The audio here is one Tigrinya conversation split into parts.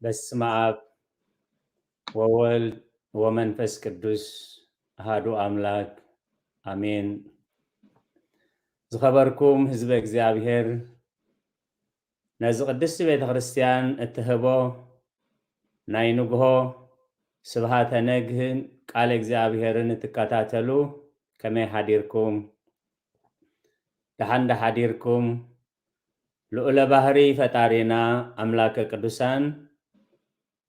በስመ አብ ወወልድ ወመንፈስ ቅዱስ አሃዱ አምላክ አሜን። ዝኸበርኩም ህዝበ እግዚኣብሔር፣ ነዚ ቅድስቲ ቤተ ክርስቲያን እትህቦ ናይ ንግሆ ስብሃተ ነግህን ቃለ እግዚኣብሔርን እትከታተሉ ከመይ ሓዲርኩም? ደሓን ዶ ሓዲርኩም? ልዑለ ባህሪ ፈጣሪና ኣምላከ ቅዱሳን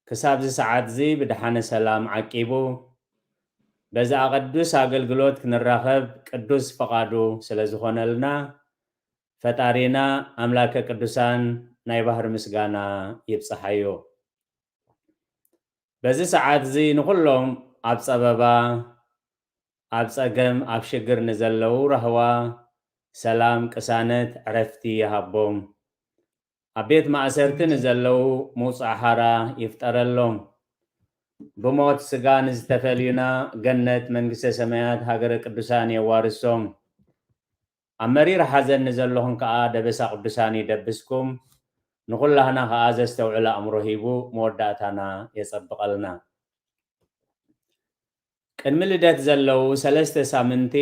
ክሳብዚ ሰዓት እዚ ብደሓነ ሰላም ዓቂቡ በዛ ቅዱስ ኣገልግሎት ክንራኸብ ቅዱስ ፈቓዱ ስለ ዝኾነልና ፈጣሪና ኣምላከ ቅዱሳን ናይ ባህሪ ምስጋና ይብጽሓዮ። በዚ ሰዓት እዚ ንኹሎም ኣብ ጸበባ፣ ኣብ ጸገም፣ ኣብ ሽግር ንዘለዉ ራህዋ፣ ሰላም፣ ቅሳነት፣ ዕረፍቲ ይሃቦም። ኣብ ቤት ማእሰርቲ ንዘለዉ ምውጻእ ሓራ ይፍጠረሎም። ብሞት ስጋ ንዝተፈልዩና ገነት መንግስተ ሰማያት ሃገረ ቅዱሳን የዋርሶም። ኣብ መሪር ሓዘን ንዘለኹም ከኣ ደበሳ ቅዱሳን ይደብስኩም። ንኹላህና ከኣ ዘስተውዕል ኣእምሮ ሂቡ መወዳእታና የጸብቐልና። ቅድሚ ልደት ዘለዉ ሰለስተ ሳምንቲ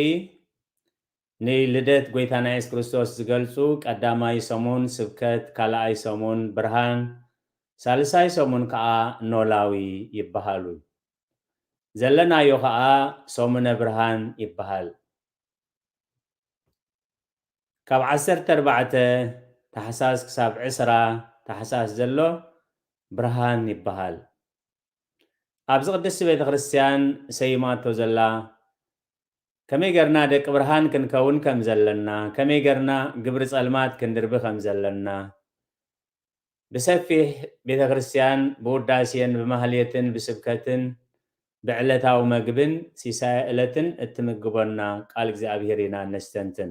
ንልደት ጎይታና የሱስ ክርስቶስ ዝገልጹ ቀዳማይ ሰሙን ስብከት፣ ካልኣይ ሰሙን ብርሃን፣ ሳልሳይ ሰሙን ከኣ ኖላዊ ይበሃሉ። ዘለናዮ ከኣ ሰሙነ ብርሃን ይበሃል። ካብ ዓሰርተ ኣርባዕተ ታሕሳስ ክሳብ ዕስራ ታሕሳስ ዘሎ ብርሃን ይበሃል። ኣብዚ ቅድስቲ ቤተ ክርስቲያን ሰይማቶ ዘላ ከመይ ጌርና ደቂ ብርሃን ክንከውን ከም ዘለና፣ ከመይ ጌርና ግብሪ ጸልማት ክንድርቢ ከም ዘለና፣ ብሰፊሕ ቤተ ክርስቲያን ብውዳሴን ብማህሌትን ብስብከትን ብዕለታዊ መግብን ሲሳየ ዕለትን እትምግቦና ቃል እግዚኣብሔር ኢና እነስተንትን።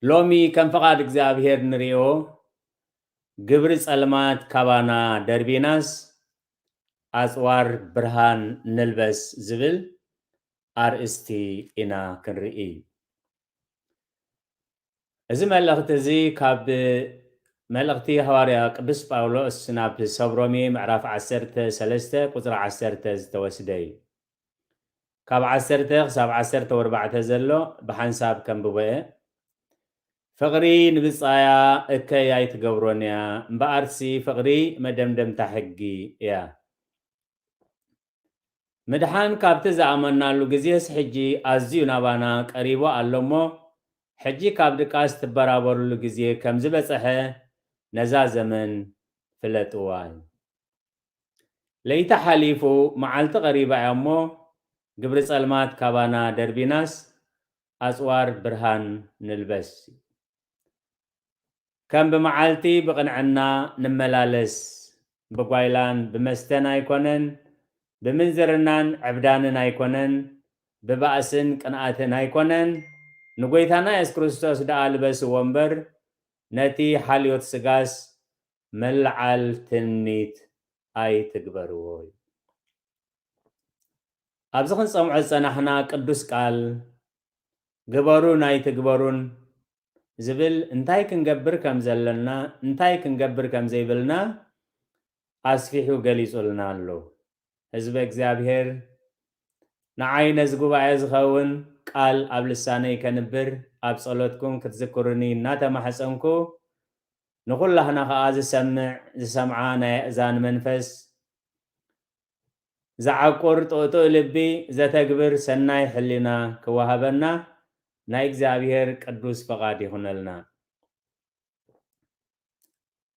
ሎሚ ከም ፍቓድ እግዚኣብሔር ንርእዮ፣ ግብሪ ጸልማት ካባና ደርቢናስ ኣጽዋር ብርሃን ንልበስ ዝብል ኣርእስቲ ኢና ክንርኢ። እዚ መልእኽቲ እዚ ካብ መልእኽቲ ሃዋርያ ቅዱስ ጳውሎስ ናብ ሰብ ሮሜ ምዕራፍ ዓሰርተ ሰለስተ ቁጽሪ ዓሰርተ ዝተወስደ እዩ። ካብ ዓሰርተ ክሳብ ዓሰርተ ወርባዕተ ዘሎ ብሓንሳብ ከንብቦ እየ። ፍቕሪ ንብጻያ እከይ ኣይትገብሮን እያ፣ እምበኣርሲ ፍቕሪ መደምደምታ ሕጊ እያ። ምድሓን ካብቲ ዝኣመናሉ ግዜስ ሕጂ ኣዝዩ ናባና ቀሪቡ ኣሎ እሞ፣ ሕጂ ካብ ድቃስ ትበራበሩሉ ግዜ ከም ዝበጽሐ ነዛ ዘመን ፍለጥዋ። ለይቲ ሓሊፉ መዓልቲ ቀሪባ እያ እሞ፣ ግብሪ ጸልማት ካባና ደርቢናስ ኣጽዋር ብርሃን ንልበስ። ከም ብመዓልቲ ብቕንዕና ንመላለስ፣ ብጓይላን ብመስተን ኣይኮነን፣ ብምንዝርናን ዕብዳንን ኣይኮነን፣ ብባእስን ቅንኣትን ኣይኮነን፣ ንጎይታና የሱስ ክርስቶስ ደኣ ልበስዎ እምበር፣ ነቲ ሓልዮት ስጋስ መልዓል ትምኒት ኣይትግበርዎ። ኣብዚ ክንሰምዖ ዝጸናሕና ቅዱስ ቃል፣ ግበሩን ኣይትግበሩን ዝብል እንታይ ክንገብር ከም ዘለና፣ እንታይ ክንገብር ከም ዘይብልና ኣስፊሑ ገሊጹልና ኣሎ። ህዝበ እግዚኣብሔር፣ ንዓይ ነዚ ጉባኤ ዝኸውን ቃል ኣብ ልሳነይ ከንብር፣ ኣብ ጸሎትኩም ክትዝክሩኒ እናተማሕጸንኩ፣ ንኹላህና ኸኣ ዝሰምዕ፣ ዝሰምዓ ናይ ኣእዛን መንፈስ፣ ዝዓቁር ጥቕጥቕ ልቢ፣ ዘተግብር ሰናይ ሕሊና ክወሃበና፣ ናይ እግዚኣብሔር ቅዱስ ፈቓድ ይኹነልና።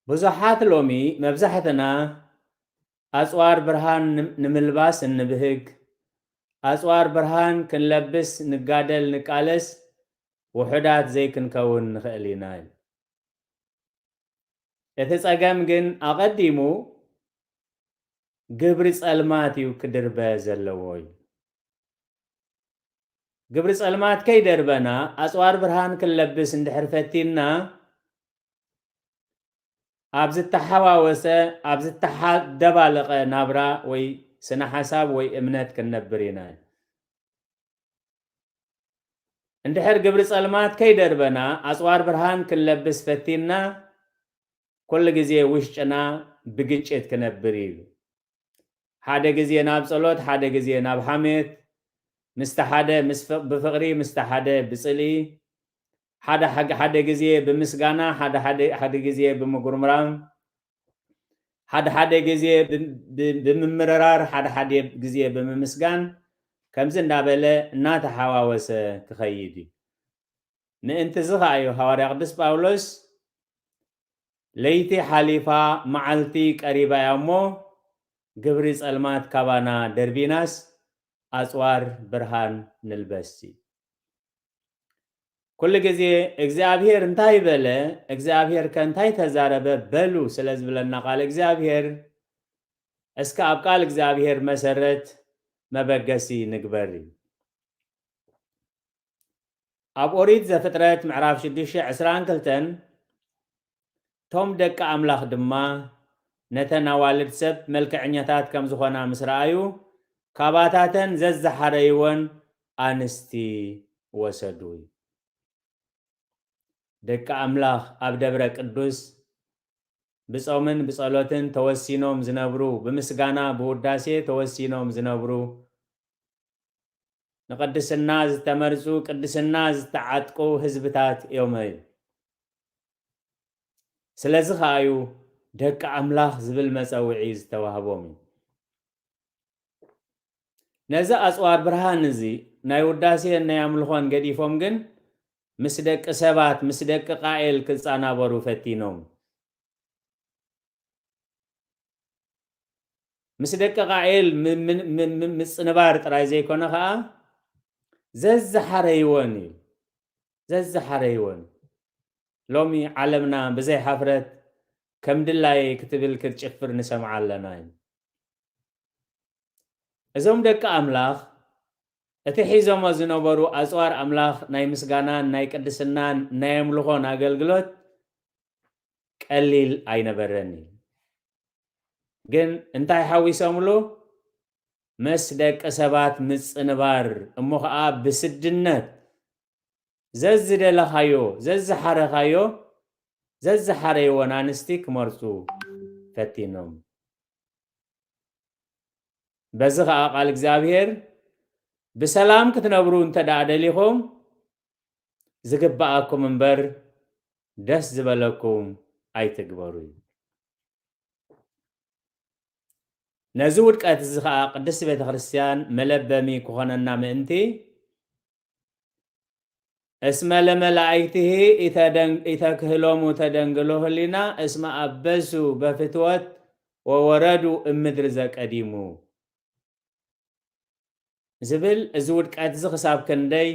ብዙሓት ሎሚ፣ መብዛሕትና ኣጽዋር ብርሃን ን-፣ ንምልባስ እንብህግ፣ ኣጽዋር ብርሃን ክንለብስ ንጋደል ንቃለስ፣ ውሑዳት ዘይክንከውን ንኽእል ኢና። እቲ ጸገም ግን ኣቐዲሙ ግብሪ ጸልማት እዩ ክድርበ ዘለዎ እዩ። ግብሪ ጸልማት ከይደርበና ኣጽዋር ብርሃን ክንለብስ እንድሕር ፈቲንና፣ ኣብ ዝተሓዋወሰ፣ ኣብ ዝተሓደባለቐ ናብራ ወይ ስነ ሓሳብ ወይ እምነት ክንነብር ኢና። እንድሕር ግብሪ ጸልማት ከይደርበና ኣጽዋር ብርሃን ክንለብስ ፈቲንና፣ ኩሉ ግዜ ውሽጥና ብግጭት ክነብር እዩ። ሓደ ግዜ ናብ ጸሎት፣ ሓደ ግዜ ናብ ሓሜት፣ ምስቲ ሓደ ምስ ፍ-፣ ብፍቕሪ፣ ምስቲ ሓደ ብጽልኢ፣ ሓደ ሓግ-፣ ሓደ ግዜ ብምስጋና፣ ሓደ፣ ሓደ፣ ሓደ ግዜ ብምጉርምራም፣ ሓደ ሓደ ግዜ ብ-፣ ብ-፣ ብምምርራር፣ ሓደ ሓደ ግዜ ብምምስጋን፣ ከምዚ እንዳበለ እናተሓዋወሰ ክኸይድ እዩ። ምእንቲ እዚ ኸኣ እዩ ሃዋርያ ቅዱስ ጳውሎስ፣ "ለይቲ ሓሊፋ፣ መዓልቲ ቀሪባ እያ እሞ፣ ግብሪ ጸልማት ካባና ደርቢናስ፣ ኣጽዋር ብርሃን ንልበስ" እዩ። ኩሉ ግዜ እግዚኣብሔር እንታይ በለ፣ እግዚኣብሔር ከ እንታይ ተዛረበ በሉ ስለ ዝብለና ቃል እግዚኣብሔር፣ እስከ ኣብ ቃል እግዚኣብሔር መሰረት መበገሲ ንግበር እዩ። ኣብ ኦሪት ዘፍጥረት ምዕራፍ ሽዱሽተ ዕስራን ክልተን፣ እቶም ደቂ ኣምላኽ ድማ ነተን ኣዋልድ ሰብ መልክዐኛታት ከም ዝኾና ምስ ረኣዩ፣ ካባታተን ዘዝሓረይወን ኣንስቲ ወሰዱ። ደቂ ኣምላኽ ኣብ ደብረ ቅዱስ ብጾምን ብጸሎትን ተወሲኖም ዝነብሩ፣ ብምስጋና ብውዳሴ ተወሲኖም ዝነብሩ፣ ንቅድስና ዝተመርጹ፣ ቅድስና ዝተዓጥቁ ህዝብታት እዮም። ስለዚ ኸኣ እዩ ደቂ ኣምላኽ ዝብል መጸውዒ ዝተዋህቦም እዩ። ነዚ ኣጽዋር ብርሃን እዚ ናይ ውዳሴን ናይ ኣምልኾን ገዲፎም ግን ምስ ደቂ ሰባት፣ ምስ ደቂ ቃኤል ክጻናበሩ ፈቲኖም። ምስ ደቂ ቃኤል ም-፣ ም-፣ ም-፣ ም-፣ ምጽንባር ጥራይ ዘይኮነ ኸኣ ዘዝሓረይወን እዩ። ዘዝሓረይወን። ሎሚ ዓለምና ብዘይ ሓፍረት ከም ድላየይ ክትብል ክትጭፍር ንሰምዓ ኣለና እዩ። እዞም ደቂ ኣምላኽ እቲ ሒዞሞ ዝነበሩ ኣጽዋር ኣምላኽ ናይ ምስጋናን ናይ ቅድስናን ናይ ኣምልኾን ኣገልግሎት ቀሊል ኣይነበረን እዩ። ግን እንታይ ሓዊሶምሉ? ምስ ደቂ ሰባት ምጽንባር፣ እሞ ኸኣ ብስድነት ዘዝደለኻዮ፣ ዘዝሓረኻዮ፣ ዘዝሓረይወን ኣንስቲ ክመርጹ ፈቲኖም። በዚ ኸኣ ቃል እግዚኣብሔር፣ "ብሰላም ክትነብሩ እንተ ደኣ ደሊኹም፣ ዝግብኣኩም እምበር ደስ ዝበለኩም ኣይትግበሩ" እዩ። ነዚ ውድቀት እዚ ኸኣ ቅድስቲ ቤተ ክርስቲያን መለበሚ ክኾነና ምእንቲ፣ "እስመ ለመላእክቲሂ ኢተደን-፣ ኢተክህሎሙ ተደንግሎ ህሊና እስመ ኣበሱ በፍትወት ወወረዱ እምድሪ ዘቀዲሙ" ዝብል፣ እዚ ውድቀት እዚ ክሳብ ክንደይ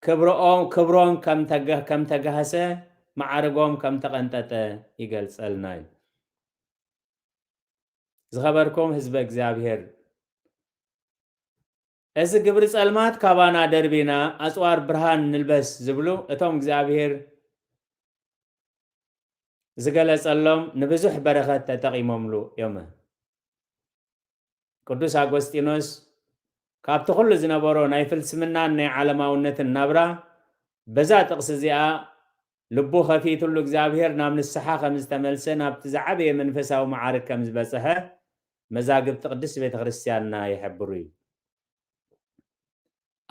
ክብሮም፣ ክብሮም ከም ተገ-፣ ከም ተጋህሰ፣ ማዕርጎም ከም ተቐንጠጠ ይገልጸልና እዩ። ዝኸበርኩም ህዝበ እግዚኣብሔር፣ እዚ ግብሪ ጸልማት ካባና ደርቢና ኣጽዋር ብርሃን ንልበስ ዝብሉ፣ እቶም እግዚኣብሔር ዝገለጸሎም ንብዙሕ በረኸት ተጠቒሞምሉ እዮም። ቅዱስ ኣጎስጢኖስ ካብቲ ኩሉ ዝነበሮ ናይ ፍልስምናን ናይ ዓለማውነትን ናብራ፣ በዛ ጥቕሲ እዚኣ ልቡ ከፊትሉ እግዚኣብሔር ናብ ንስሓ ከም ዝተመልሰ፣ ናብቲ ዝዓበየ መንፈሳዊ መዓርግ ከም ዝበጽሐ መዛግብቲ ቅድስቲ ቤተ ክርስቲያንና ይሕብሩ እዩ።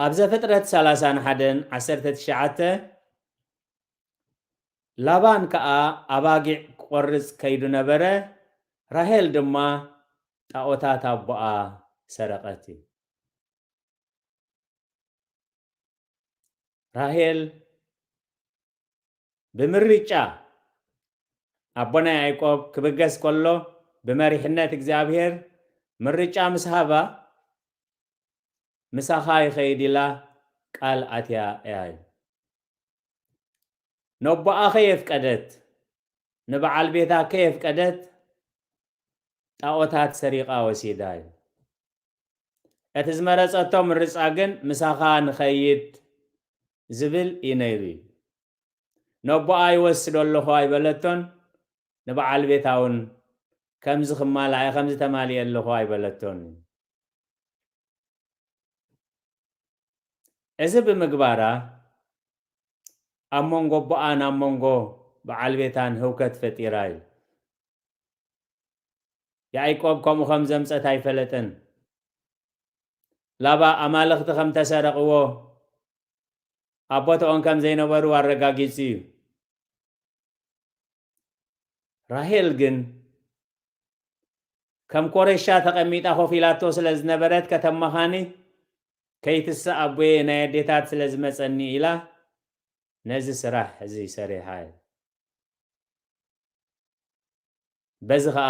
ኣብ ዘፍጥረት ሰላሳን ሓደን ዓሰርተ ትሽዓተ፣ ላባን ከኣ ኣባጊዕ ክቖርጽ ከይዱ ነበረ፣ ራሄል ድማ ጣኦታት ኣቦኣ ሰረቐት እዩ። ራሄል ብምርጫ ኣቦና ያዕቆብ ክብገስ ከሎ ብመሪሕነት እግዚኣብሔር ምርጫ ምስ ሃባ ምሳኻ ይኸይድ ኢላ ቃል ኣትያ እያ። ነቦኣ ከየፍቀደት፣ ንበዓል ቤታ ከየፍቀደት ጣዖታት ሰሪቓ ወሲዳ እዩ። እቲ ዝመረጸቶ ምርጻ ግን ምሳኻ ንኸይድ ዝብል እዩ ነይሩ እዩ። ነቦኣ ይወስዶ ኣለኹ ኣይበለቶን፣ ንበዓል ቤታ እውን ከምዚ ክማላእ ከምዚ ተማልየ ኣለኹ ኣይበለቶን። እዚ ብምግባራ ኣብ መንጎ ኣቦኣን ኣብ መንጎ በዓል ቤታን ህውከት ፈጢራ እዩ። ያዕቆብ ከምኡ ከም ዘምጸት ኣይፈለጠን። ላባ ኣማልኽቲ ከም ተሰረቕዎ ኣብ ቦትኦም ከም ዘይነበሩ ኣረጋጊጹ እዩ። ራሄል ግን ከም ኮረሻ ተቐሚጣ ኮፍ ኢላቶ ስለ ዝነበረት ከተማኻኒ ከይትስእ ኣቦየ ናይ ኣዴታት ስለ ዝመጸኒ ኢላ ነዚ ስራሕ እዚ ሰሪሓ እያ። በዚ ኸኣ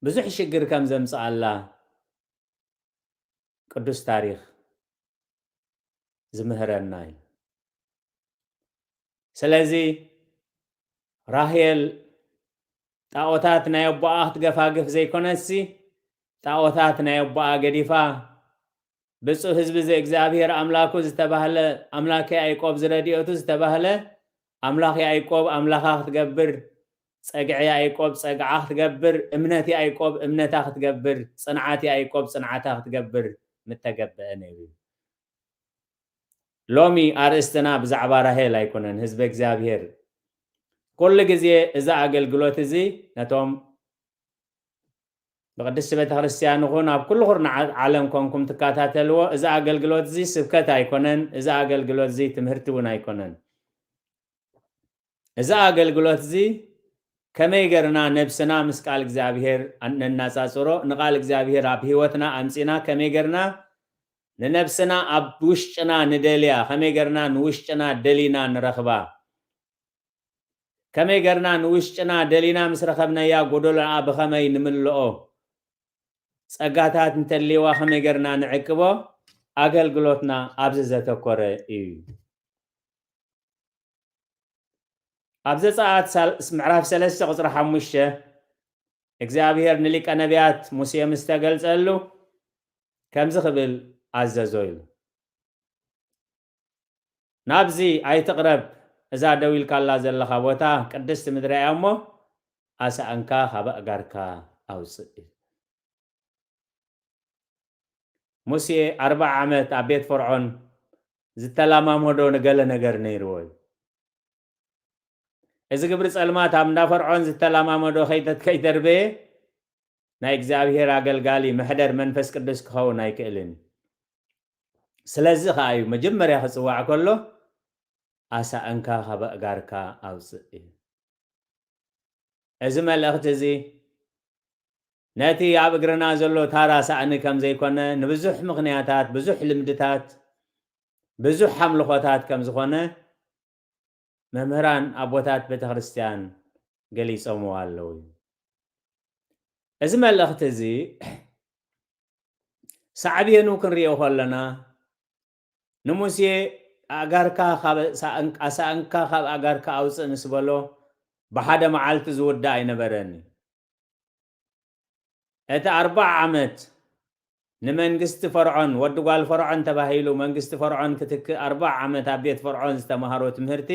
ብዙሕ ሽግር ከም ዘምጽኣላ ቅዱስ ታሪኽ ዝምህረና እዩ። ስለዚ ራሄል ጣዖታት ናይ ኣቦኣ ክትገፋግፍ ዘይኮነሲ ጣዖታት ናይ ኣቦኣ ገዲፋ ብፁዕ ህዝቢ ዘእግዚኣብሔር ኣምላኩ ዝተባህለ ኣምላክ ያዕቆብ ዝረድኤቱ ዝተባህለ ኣምላኽ ያዕቆብ ኣምላኻ ክትገብር፣ ጸግዒ ያዕቆብ ጸግዓ ክትገብር፣ እምነት ያዕቆብ እምነታ ክትገብር፣ ጽንዓት ያዕቆብ ጽንዓታ ክትገብር ምተገበአ ነይሩ። ሎሚ ኣርእስትና ብዛዕባ ራሄል ኣይኮነን፣ ህዝበ እግዚኣብሔር። ኩሉ ግዜ እዚ ኣገልግሎት እዚ ነቶም ብቅድስቲ ቤተ ክርስቲያን ይኹን ኣብ ኩሉ ኩርናዓት ዓለም ኮንኩም ትከታተልዎ፣ እዚ ኣገልግሎት እዚ ስብከት ኣይኮነን፣ እዚ ኣገልግሎት እዚ ትምህርቲ እውን ኣይኮነን። እዚ ኣገልግሎት እዚ ከመይ ገርና ነብስና ምስ ቃል እግዚኣብሔር ነናጻጽሮ፣ ንቃል እግዚኣብሔር ኣብ ህይወትና ኣምጺና ከመይ ገርና ንነብስና ኣብ ውሽጥና ንደልያ፣ ከመይ ገርና ንውሽጥና ደሊና ንረኽባ፣ ከመይ ገርና ንውሽጥና ደሊና ምስ ረኸብናያ ጎደሎኣ ብኸመይ ንምልኦ፣ ጸጋታት እንተልይዋ ከመይ ገርና ንዕቅቦ፣ ኣገልግሎትና ኣብዚ ዘተኮረ እዩ። ኣብ ዘጸኣት ሳል-፣ ምዕራፍ ሰለስተ ቁጽሪ ሓሙሽተ እግዚኣብሔር ንሊቀ ነቢያት ሙሴ ምስ ተገልጸሉ ከምዚ ክብል ኣዘዞ ኢሉ። ናብዚ ኣይትቕረብ፣ እዛ ደው ኢልካላ ዘለኻ ቦታ ቅድስቲ ምድሪ እያ እሞ፣ ኣሳእንካ ካብ ኣእጋርካ ኣውጽእ። ሙሴ ኣርብዓ ዓመት ኣብ ቤት ፈርዖን ዝተለማመዶ ንገለ ነገር ነይርዎ እዩ። እዚ ግብሪ ጸልማት ኣብ እንዳ ፈርዖን ዝተለማመዶ ከይተ-፣ ከይተርበየ ናይ እግዚኣብሔር ኣገልጋሊ መሕደር መንፈስ ቅዱስ ክኸውን ኣይክእልን እዩ። ስለዚ ኸዓ እዩ መጀመርያ ክጽዋዕ ከሎ ኣሳእንካ ካብ ኣእጋርካ ኣውጽእ እዩ። እዚ መልእኽቲ እዚ ነቲ ኣብ እግርና ዘሎ ታራ ሳእኒ ከም ዘይኮነ፣ ንብዙሕ ምኽንያታት፣ ብዙሕ ልምድታት፣ ብዙሕ ኣምልኾታት ከም ዝኾነ መምህራን ኣቦታት ቤተ ክርስቲያን ገሊጾምዎ ኣለዉ። እዚ መልእኽቲ እዚ ሳዕቤኑ ክንሪኦ ከለና ንሙሴ ኣእጋርካ ካብ ሳእን-፣ ኣሳእንካ ካብ ኣእጋርካ ኣውጽእ ምስ በሎ ብሓደ መዓልቲ ዝውዳእ ኣይነበረን። እቲ ኣርብዓ ዓመት ንመንግስቲ ፈርዖን፣ ወዲ ጓል ፈርዖን ተባሂሉ መንግስቲ ፈርዖን ክትክእ ኣርብዓ ዓመት ኣብ ቤት ፈርዖን ዝተማሃሮ ትምህርቲ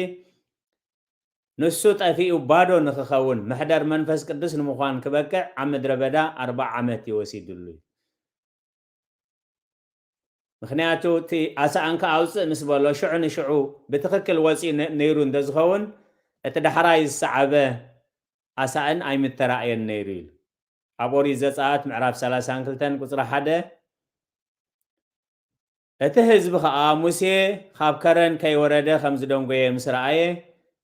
ንሱ ጠፊኡ ባዶ ንኽኸውን መሕደር መንፈስ ቅዱስ ንምዃን ክበቅዕ ኣብ ምድረ በዳ ኣርብዓ ዓመት እዩ ወሲዱሉ። ምኽንያቱ እቲ ኣሳእንካ ኣውፅእ ምስ በሎ ሽዑ ንሽዑ ብትኽክል ወፂኡ ነ-፣ ነይሩ እንተዝኸውን እቲ ዳሕራይ ዝሰዓበ ኣሳእን ኣይምተራእየን ነይሩ ኢሉ። ኣብ ኦሪት ዘፀኣት ምዕራፍ ሰላሳን ክልተን ቁፅሪ ሓደ፣ እቲ ህዝቢ ኸዓ ሙሴ ኻብ ከረን ከይወረደ ኸም ዝደንጎየ ምስ ረኣየ፣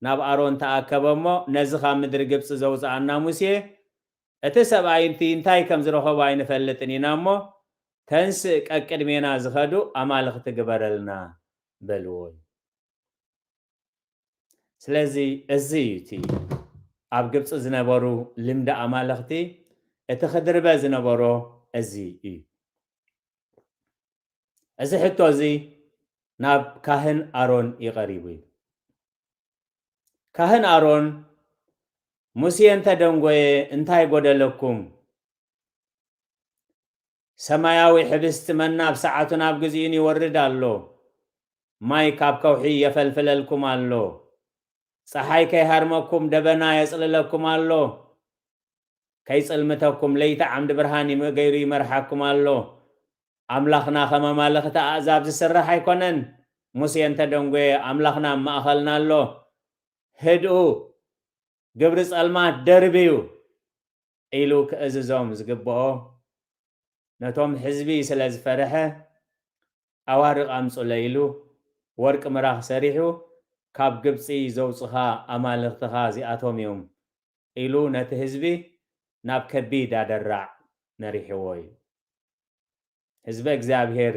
ናብ ኣሮን ተኣከበ እሞ፣ ነዚ ኻብ ምድሪ ግብፂ ዘውፅኣና ሙሴ፣ እቲ ሰብኣይ እቲ እንታይ ከም ዝረኸቦ ኣይንፈልጥን ኢና እሞ፣ ተንስእ ቀቅድሜና ዝኸዱ ኣማልኽቲ ግበረልና። በልዎ እዩ። ስለዚ እዚ እዩ እቲ ኣብ ግብፂ ዝነበሩ ልምዲ ኣማልኽቲ፣ እቲ ክድርበ ዝነበሮ እዚ እዩ። እዚ ሕቶ እዚ ናብ ካህን ኣሮን እዩ ቀሪቡ እዩ። ካህን ኣሮን ሙሴ እንተ ደንጎየ እንታይ ጎደለኩም? ሰማያዊ ሕብስቲ መና ኣብ ሰዓቱ ናብ ግዚኡን ይወርድ ኣሎ። ማይ ካብ ከውሒ የፈልፍለልኩም ኣሎ። ጸሓይ ከይሃርመኩም ደበና የጽልለኩም ኣሎ። ከይጽልምተኩም ለይቲ ዓምዲ ብርሃን ይም-፣ ገይሩ ይመርሓኩም ኣሎ። ኣምላኽና ከም ኣማልኽቲ ኣእዛብ ዝስራሕ ኣይኮነን። ሙሴ እንተ ደንጎየ ኣምላኽና ኣብ ማእኸልና ኣሎ። ህድኡ፣ ግብሪ ጸልማት ደርብዩ ኢሉ ክእዝዞም ዝግብኦ ነቶም ህዝቢ ስለ ዝፈርሐ፣ ኣዋርቕ ኣምጹለይ ኢሉ ወርቂ ምራኽ ሰሪሑ፣ ካብ ግብጺ ዘውጽኻ ኣማልኽትኻ እዚኣቶም እዮም ኢሉ ነቲ ህዝቢ ናብ ከቢድ ኣደራዕ መሪሕዎ እዩ። ህዝበ እግዚኣብሔር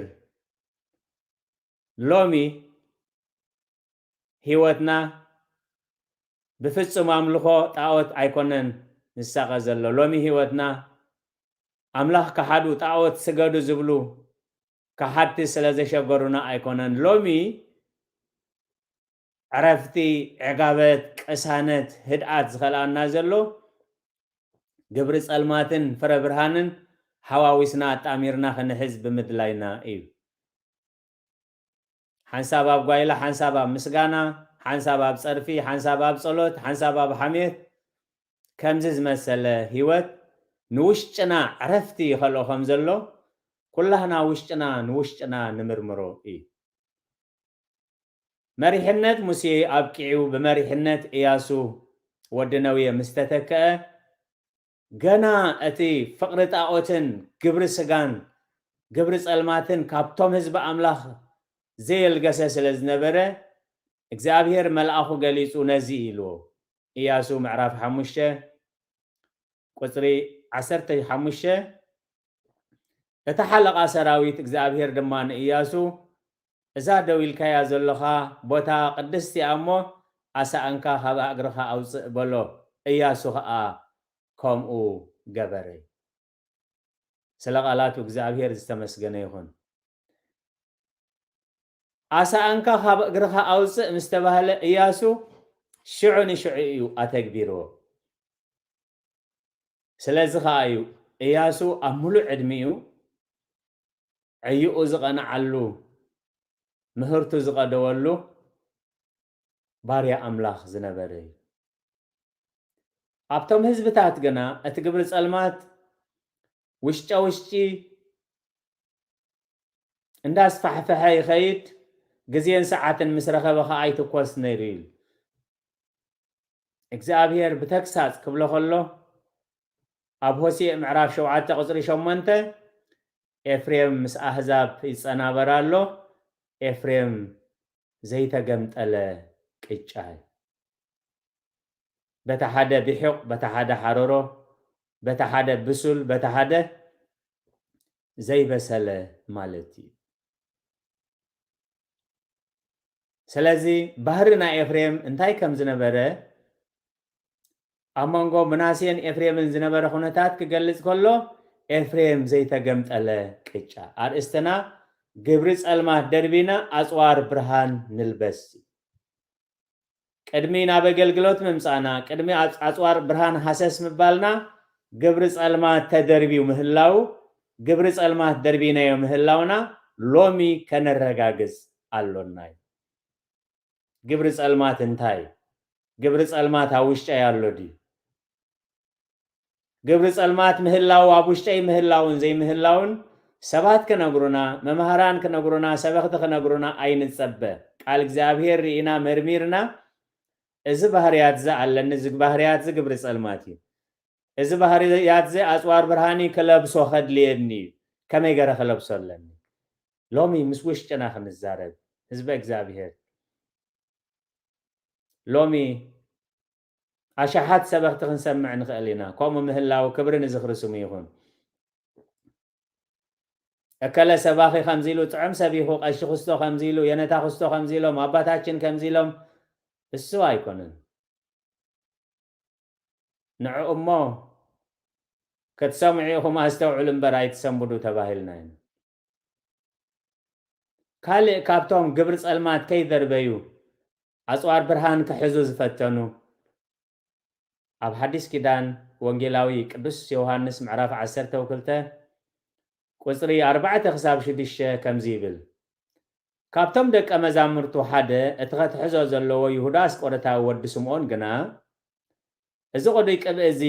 ሎሚ ህይወትና ብፍጹም ኣምልኾ ጣዖት ኣይኮነን ዝሳቐ ዘሎ። ሎሚ ህይወትና ኣምላኽ ከሓዱ፣ ጣዖት ስገዱ ዝብሉ ከሓድቲ ስለ ዘሸገሩና ኣይኮነን። ሎሚ ዕረፍቲ፣ ዕጋበት፣ ቅሳነት፣ ህድኣት ዝኸልኣና ዘሎ ግብሪ ጸልማትን ፍረ ብርሃንን ሓዋዊስና ኣጣሚርና ክንሕዝ ብምድላይና እዩ። ሓንሳብ ኣብ ጓይላ፣ ሓንሳብ ኣብ ምስጋና፣ ሓንሳብ ኣብ ጸርፊ፣ ሓንሳብ ኣብ ጸሎት፣ ሓንሳብ ኣብ ሓሜት፣ ከምዚ ዝመሰለ ህይወት ንውሽጥና ዕረፍቲ ይኸልኦ ከም ዘሎ፣ ኩላህና ውሽጥና ንውሽጥና ንምርምሮ እዩ። መሪሕነት ሙሴ ኣብቂዑ፣ ብመሪሕነት እያሱ ወዲ ነዌ ምስ ተተክአ፣ ገና እቲ ፍቕሪ ጣኦትን ግብሪ ስጋን ግብሪ ጸልማትን ካብቶም ህዝቢ ኣምላኽ ዘየልገሰ ስለ ዝነበረ፣ እግዚኣብሔር መልኣኹ ገሊጹ ነዚ ኢልዎ። እያሱ ምዕራፍ ሓሙሽተ ቁጽሪ ዓሰርተ ሓሙሽተ። እቲ ሓለቓ ሰራዊት እግዚኣብሔር ድማ ንእያሱ፣ "እዛ ደው ኢልካያ ዘለኻ ቦታ ቅድስቲ እያ እሞ፣ ኣሳእንካ ካብ ኣእግርኻ ኣውጽእ" በሎ። እያሱ ኸኣ ከምኡ ገበረ። ስለ ቃላቱ እግዚኣብሔር ዝተመስገነ ይኹን። ኣሳእንካ ካብ እግርኻ ኣውጽእ ምስ ተባህለ፣ እያሱ ሽዑ ንሽዑ እዩ ኣተግቢርዎ። ስለዚ ኸኣ እዩ እያሱ ኣብ ምሉእ ዕድሚኡ ዕዩኡ ዝቐንዓሉ፣ ምህርቱ ዝቐደወሉ ባርያ ኣምላኽ ዝነበረ እዩ። ኣብቶም ህዝብታት ግና እቲ ግብሪ ጸልማት ውሽጠ ውሽጢ እንዳስፋሕፈሐ ይኸይድ፣ ግዜን ሰዓትን ምስ ረኸበ ኸኣ ይትኮስ ነይሩ ኢሉ። እግዚኣብሔር ብተግሳጽ ክብሎ ከሎ፣ ኣብ ሆሴዕ ምዕራፍ ሸውዓተ ቁጽሪ ሸሞንተ፣ "ኤፍሬም ምስ ኣህዛብ ይጸናበር ኣሎ፣ ኤፍሬም ዘይተገምጠለ ቅጫ እዩ። በታ ሓደ ብሒቕ፣ በታ ሓደ ሓረሮ፣ በታ ሓደ ብሱል፣ በታ ሓደ ዘይበሰለ" ማለት እዩ። ስለዚ ባህሪ ናይ ኤፍሬም እንታይ ከም ዝነበረ፣ ኣብ መንጎ ምናሴን ኤፍሬምን ዝነበረ ኩነታት ክገልጽ ከሎ፣ ኤፍሬም ዘይተገምጠለ ቅጫ። ኣርእስትና፣ ግብሪ ጸልማት ደርቢና ኣጽዋር ብርሃን ንልበስ። ቅድሚ ናብ ኣገልግሎት ምምጻእና፣ ቅድሚ ኣጽ-፣ ኣጽዋር ብርሃን ሃሰስ ምባልና፣ ግብሪ ጸልማት ተደርብዩ ምህላው፣ ግብሪ ጸልማት ደርቢናዮ ምህላውና ሎሚ ከነረጋግጽ ኣሎና እዩ። ግብሪ ጸልማት እንታይ? ግብሪ ጸልማት ኣብ ውሽጠይ ኣሎ ድዩ? ግብሪ ጸልማት ምህላው፣ ኣብ ውሽጠይ ምህላውን ዘይምህላውን ሰባት ክነግሩና፣ መማህራን ክነግሩና፣ ሰበኽቲ ክነግሩና ኣይንጸበ። ቃል እግዚኣብሔር ርኢና መርሚርና፣ እዚ ባህርያት እዚ ኣለኒ፣ እዚ ባህርያት እዚ ግብሪ ጸልማት እዩ፣ እዚ ባህርያት እዚ ኣጽዋር ብርሃን እዩ፣ ክለብሶ ከድልየኒ እዩ፣ ከመይ ገረ ክለብሶ ኣለኒ? ሎሚ ምስ ውሽጥና ክንዛረብ፣ ህዝበ እግዚኣብሔር። ሎሚ ኣሽሓት ሰበኽቲ ክንሰምዕ ንኽእል ኢና። ከምኡ ምህላው ክብሪ ንዝኽሪ ስሙ ይኹን። እከለ ሰባኺ ከምዚ ኢሉ፣ ጥዑም ሰቢኹ፣ ቀሺ ክስቶ ከምዚ ኢሉ፣ የነታ ክስቶ ከምዚ ኢሎም፣ ኣባታችን ከምዚ ኢሎም፣ እሱ ኣይኮነን። ንዕኡ እሞ ክትሰምዑ ኢኹም፣ ኣስተውዕሉ እምበር ኣይትሰንብዱ ተባሂልና ኢና። ካልእ ካብቶም ግብሪ ጸልማት ከይደርበዩ ኣጽዋር ብርሃን ክሕዙ ዝፈተኑ፣ ኣብ ሓዲስ ኪዳን ወንጌላዊ ቅዱስ ዮሃንስ ምዕራፍ ዓሰርተ ክልተ ቁጽሪ ኣርባዕተ ክሳብ ሽዱሽተ ከምዚ ይብል፣ ካብቶም ደቀ መዛሙርቱ ሓደ እቲ ኸትሕዞ ዘለዎ ይሁዳ ኣስቆሮታዊ ወዲ ስምዖን ግና፣ እዚ ቅዱይ ቅብኢ እዚ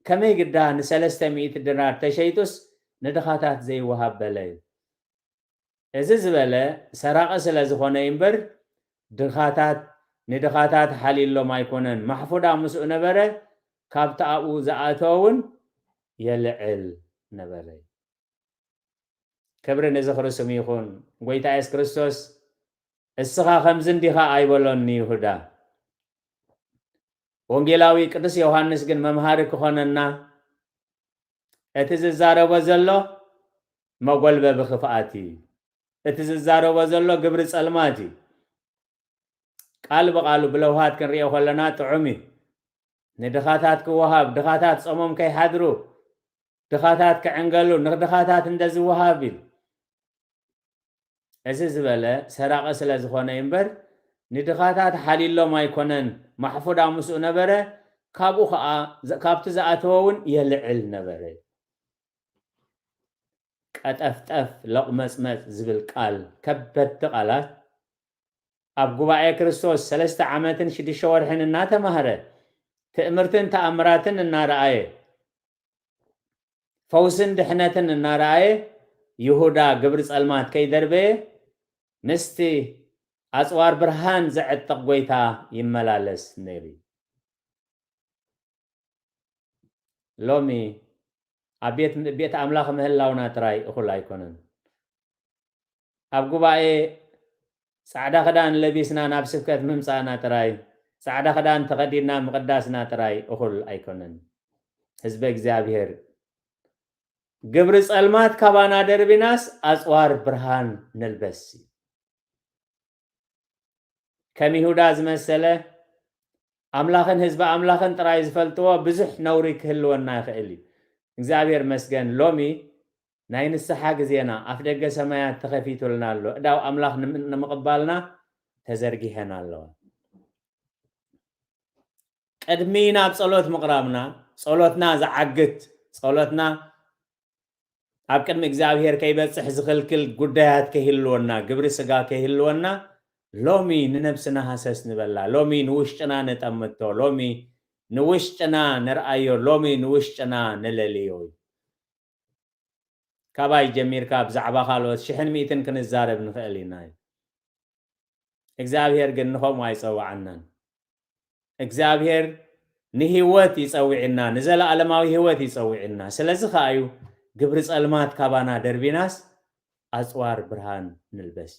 ከመይ ግዳ ንሰለስተ ሚእቲ ድናር ተሸይጡስ ንድኻታት ዘይወሃብ በለ እዩ። እዚ ዝበለ ሰራቒ ስለ ዝኾነ እዩ እምበር፣ ድኻታት፣ ንድኻታት ሓልዩሎም ኣይኮነን። ማሕፉዳ ምስኡ ነበረ፣ ካብቲ ኣብኡ ዝኣተወ እውን የልዕል ነበረ። ክብሪ ንዝኽሪ ስሙ ይኹን። ጎይታ የሱስ ክርስቶስ፣ "እስኻ ከምዚ እንዲኻ?" ኣይበሎን ንይሁዳ። ወንጌላዊ ቅዱስ ዮሃንስ ግን መምሃሪ ክኾነና፣ እቲ ዝዛረቦ ዘሎ መጎልበቢ ክፍኣት እዩ። እቲ ዝዛረቦ ዘሎ ግብሪ ጸልማት እዩ። ቃል ብቓሉ ብለውሃት ክንሪኦ ከለና ጥዑም እዩ። ንድኻታት ክወሃብ፣ ድኻታት ጾሞም ከይሓድሩ፣ ድኻታት ክዕንገሉ፣ ንድኻታት እንደ ዝወሃብ ኢሉ። እዚ ዝበለ ሰራቒ ስለ ዝኾነ እዩ እምበር፣ ንድኻታት ሓልዩሎም ኣይኮነን፣ ማሕፉዳ ምስኡ ነበረ፣ ካብኡ ኸኣ፣ ዝ-፣ ካብቲ ዝኣተወ እውን የልዕል ነበረ። ቀጠፍጠፍ፣ ሎቕመጽመጽ ዝብል ቃል፣ ከበድቲ ቃላት፣ ኣብ ጉባኤ ክርስቶስ ሰለስተ ዓመትን ሽዱሽተ ወርሕን እናተማህረ፣ ትእምርትን ተኣምራትን እናረኣየ፣ ፈውስን ድሕነትን እናረኣየ፣ ይሁዳ ግብሪ ጸልማት ከይደርበየ፣ ምስቲ ኣጽዋር ብርሃን ዘዕጥቕ ጐይታ ይመላለስ ነይሩ እዩ። ሎሚ ኣብ ቤት፣ ቤት ኣምላኽ ምህላውና ጥራይ እኹል ኣይኮነን። ኣብ ጉባኤ ጻዕዳ ክዳን ለቢስና ናብ ስብከት ምምጻእና ጥራይ፣ ጻዕዳ ክዳን ተኸዲንና ምቕዳስና ጥራይ እኹል ኣይኮነን። ህዝበ እግዚኣብሔር፣ ግብሪ ጸልማት ካባና ደርቢናስ ኣጽዋር ብርሃን ንልበስ። ከም ይሁዳ ዝመሰለ፣ ኣምላኽን ህዝቢ ኣምላኽን ጥራይ ዝፈልጥዎ ብዙሕ ነውሪ ክህልወና ይኽእል እዩ። እግዚኣብሔር መስገን፣ ሎሚ ናይ ንስሓ ግዜና፣ ኣፍ ደገ ሰማያት ተኸፊቱልና ኣሎ። እዳው ኣምላኽ ንም-፣ ንምቕባልና ተዘርጊሐን ኣለዋ። ቅድሚ ናብ ጸሎት ምቕራብና፣ ጸሎትና ዝዓግት፣ ጸሎትና ኣብ ቅድሚ እግዚኣብሔር ከይበጽሕ ዝኽልክል ጉዳያት ከይህልወና፣ ግብሪ ስጋ ከይህልወና፣ ሎሚ ንነብስና ሃሰስ ንበላ፣ ሎሚ ንውሽጥና ነጠምቶ፣ ሎሚ ንውሽጥና ንርኣዮ፣ ሎሚ ንውሽጥና ንለልዮ እዩ። ካባይ ጀሚርካ ብዛዕባ ካልኦት ሽሕን ሚእትን ክንዛረብ ንኽእል ኢና። እግዚኣብሔር ግን ንኸምኡ ኣይጸውዓናን። እግዚኣብሔር ንህይወት ይጸውዕና፣ ንዘለኣለማዊ ህይወት ይጸውዕና። ስለዚ ኸኣ እዩ ግብሪ ጸልማት ካባና ደርቢናስ ኣጽዋር ብርሃን ንልበስ።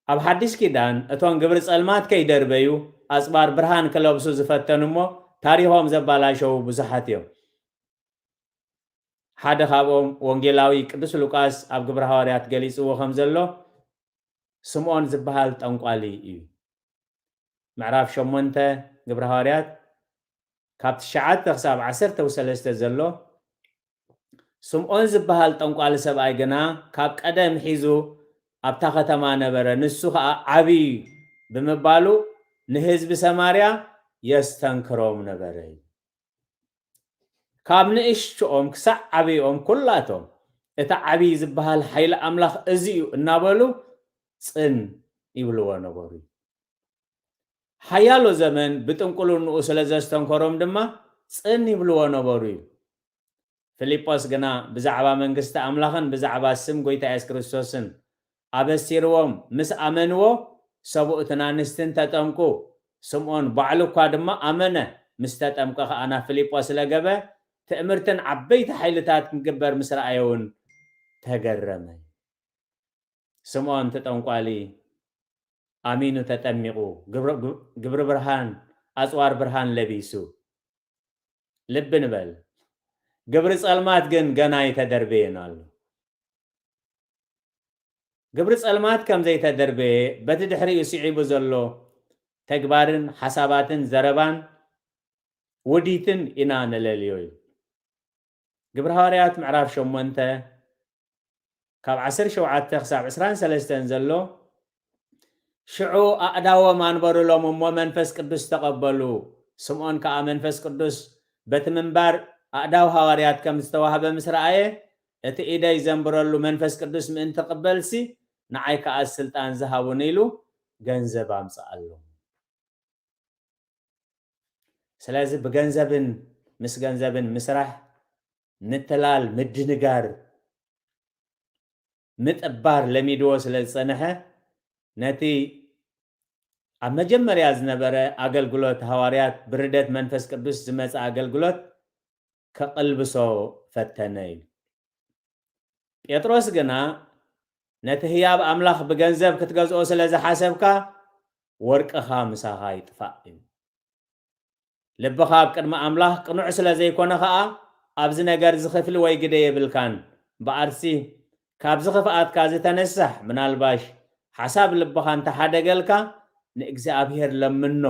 ኣብ ሓድሽ ኪዳን እቶም ግብሪ ጸልማት ከይደርበዩ ኣጽዋር ብርሃን ክለብሱ ዝፈተኑ እሞ ታሪኾም ዘባላሸዉ ብዙሓት እዮም። ሓደ ካብኦም ወንጌላዊ ቅዱስ ሉቃስ ኣብ ግብሪ ሃዋርያት ገሊጽዎ ከም ዘሎ ስምዖን ዝበሃል ጠንቋሊ እዩ። ምዕራፍ ሸሞንተ ግብሪ ሃዋርያት ካብ ትሽዓተ ክሳብ ዓሰርተ ሰለስተ ዘሎ ስምዖን ዝበሃል ጠንቋሊ ሰብኣይ ግና ካብ ቀደም ሒዙ ኣብታ ከተማ ነበረ። ንሱ ኸኣ ዓብዪ ብምባሉ ንህዝቢ ሰማርያ የስተንክሮም ነበረ። ካብ ንእሽትኦም ክሳዕ ዓብይኦም ኩላቶም፣ "እቲ ዓብዪ ዝበሃል ሓይሊ ኣምላኽ እዚ እዩ" እናበሉ ጽን ይብልዎ ነበሩ። ሓያሎ ዘመን ብጥንቁልንኡ ስለ ዘስተንከሮም ድማ ጽን ይብልዎ ነበሩ እዩ። ፊልጶስ ግና ብዛዕባ መንግስቲ ኣምላኽን ብዛዕባ ስም ጐይታ የሱስ ክርስቶስን ኣበሲርዎም ምስ ኣመንዎ፣ ሰብኡትን ኣንስትን ተጠምቁ። ስምዖን ባዕሉ እኳ ድማ ኣመነ። ምስ ተጠምቀ ኸኣ ናብ ፊልጶስ ለገበ። ትእምርትን ዓበይቲ ሓይልታት ክግበር ምስ ረኣየ እውን ተገረመ። ስምዖን እቲ ጠንቋሊ ኣሚኑ ተጠሚቑ፣ ግብረ-፣ ግብ-፣ ግብሪ ብርሃን፣ ኣጽዋር ብርሃን ለቢሱ። ልቢ ንበል። ግብሪ ጸልማት ግን ገና ኣይተደርበየን ኣሎ። ግብሪ ጸልማት ከም ዘይተደርበየ፣ በቲ ድሕሪኡ ስዒቡ ዘሎ ተግባርን ሓሳባትን ዘረባን ውዲትን ኢና ነለልዮ እዩ። ግብሪ ሃዋርያት ምዕራፍ ሸሞንተ ካብ ዓሰርተ ሸውዓተ ክሳብ ዕስራን ሰለስተን ዘሎ፣ ሽዑ ኣእዳዎም ኣንበሩሎም እሞ መንፈስ ቅዱስ ተቐበሉ። ስምዖን ከኣ መንፈስ ቅዱስ በቲ ምንባር ኣእዳው ሃዋርያት ከም ዝተዋህበ ምስ ረኣየ፣ እቲ ኢደይ ዘንብረሉ መንፈስ ቅዱስ ምእንቲ ክቕበልሲ ንዓይ ከኣ ስልጣን ዝሃቡኒ ኢሉ ገንዘብ ኣምጽኣሎም። ስለዚ ብገንዘብን ምስ ገንዘብን ምስራሕ፣ ምትላል፣ ምድንጋር፣ ምጥባር ለሚድዎ ስለ ዝጸንሐ፣ ነቲ ኣብ መጀመርያ ዝነበረ ኣገልግሎት ሃዋርያት፣ ብርደት መንፈስ ቅዱስ ዝመጸ ኣገልግሎት ከቕልብሶ ፈተነ እዩ። ጴጥሮስ ግና ነቲ ህያብ ኣምላኽ ብገንዘብ ክትገዝኦ ስለ ዝሓሰብካ፣ ወርቅኻ ምሳኻ ይጥፋእ እዩ። ልብኻ ኣብ ቅድሚ ኣምላኽ ቅኑዕ ስለ ዘይኮነ ኸኣ፣ ኣብዚ ነገር እዚ ክፍሊ ወይ ግደ የብልካን። እምበኣርሲ፣ ካብዚ ክፍኣትካ ዝተነሳሕ፣ ምናልባሽ ሓሳብ ልብኻ እንተሓደገልካ፣ ንእግዚኣብሔር ለምኖ።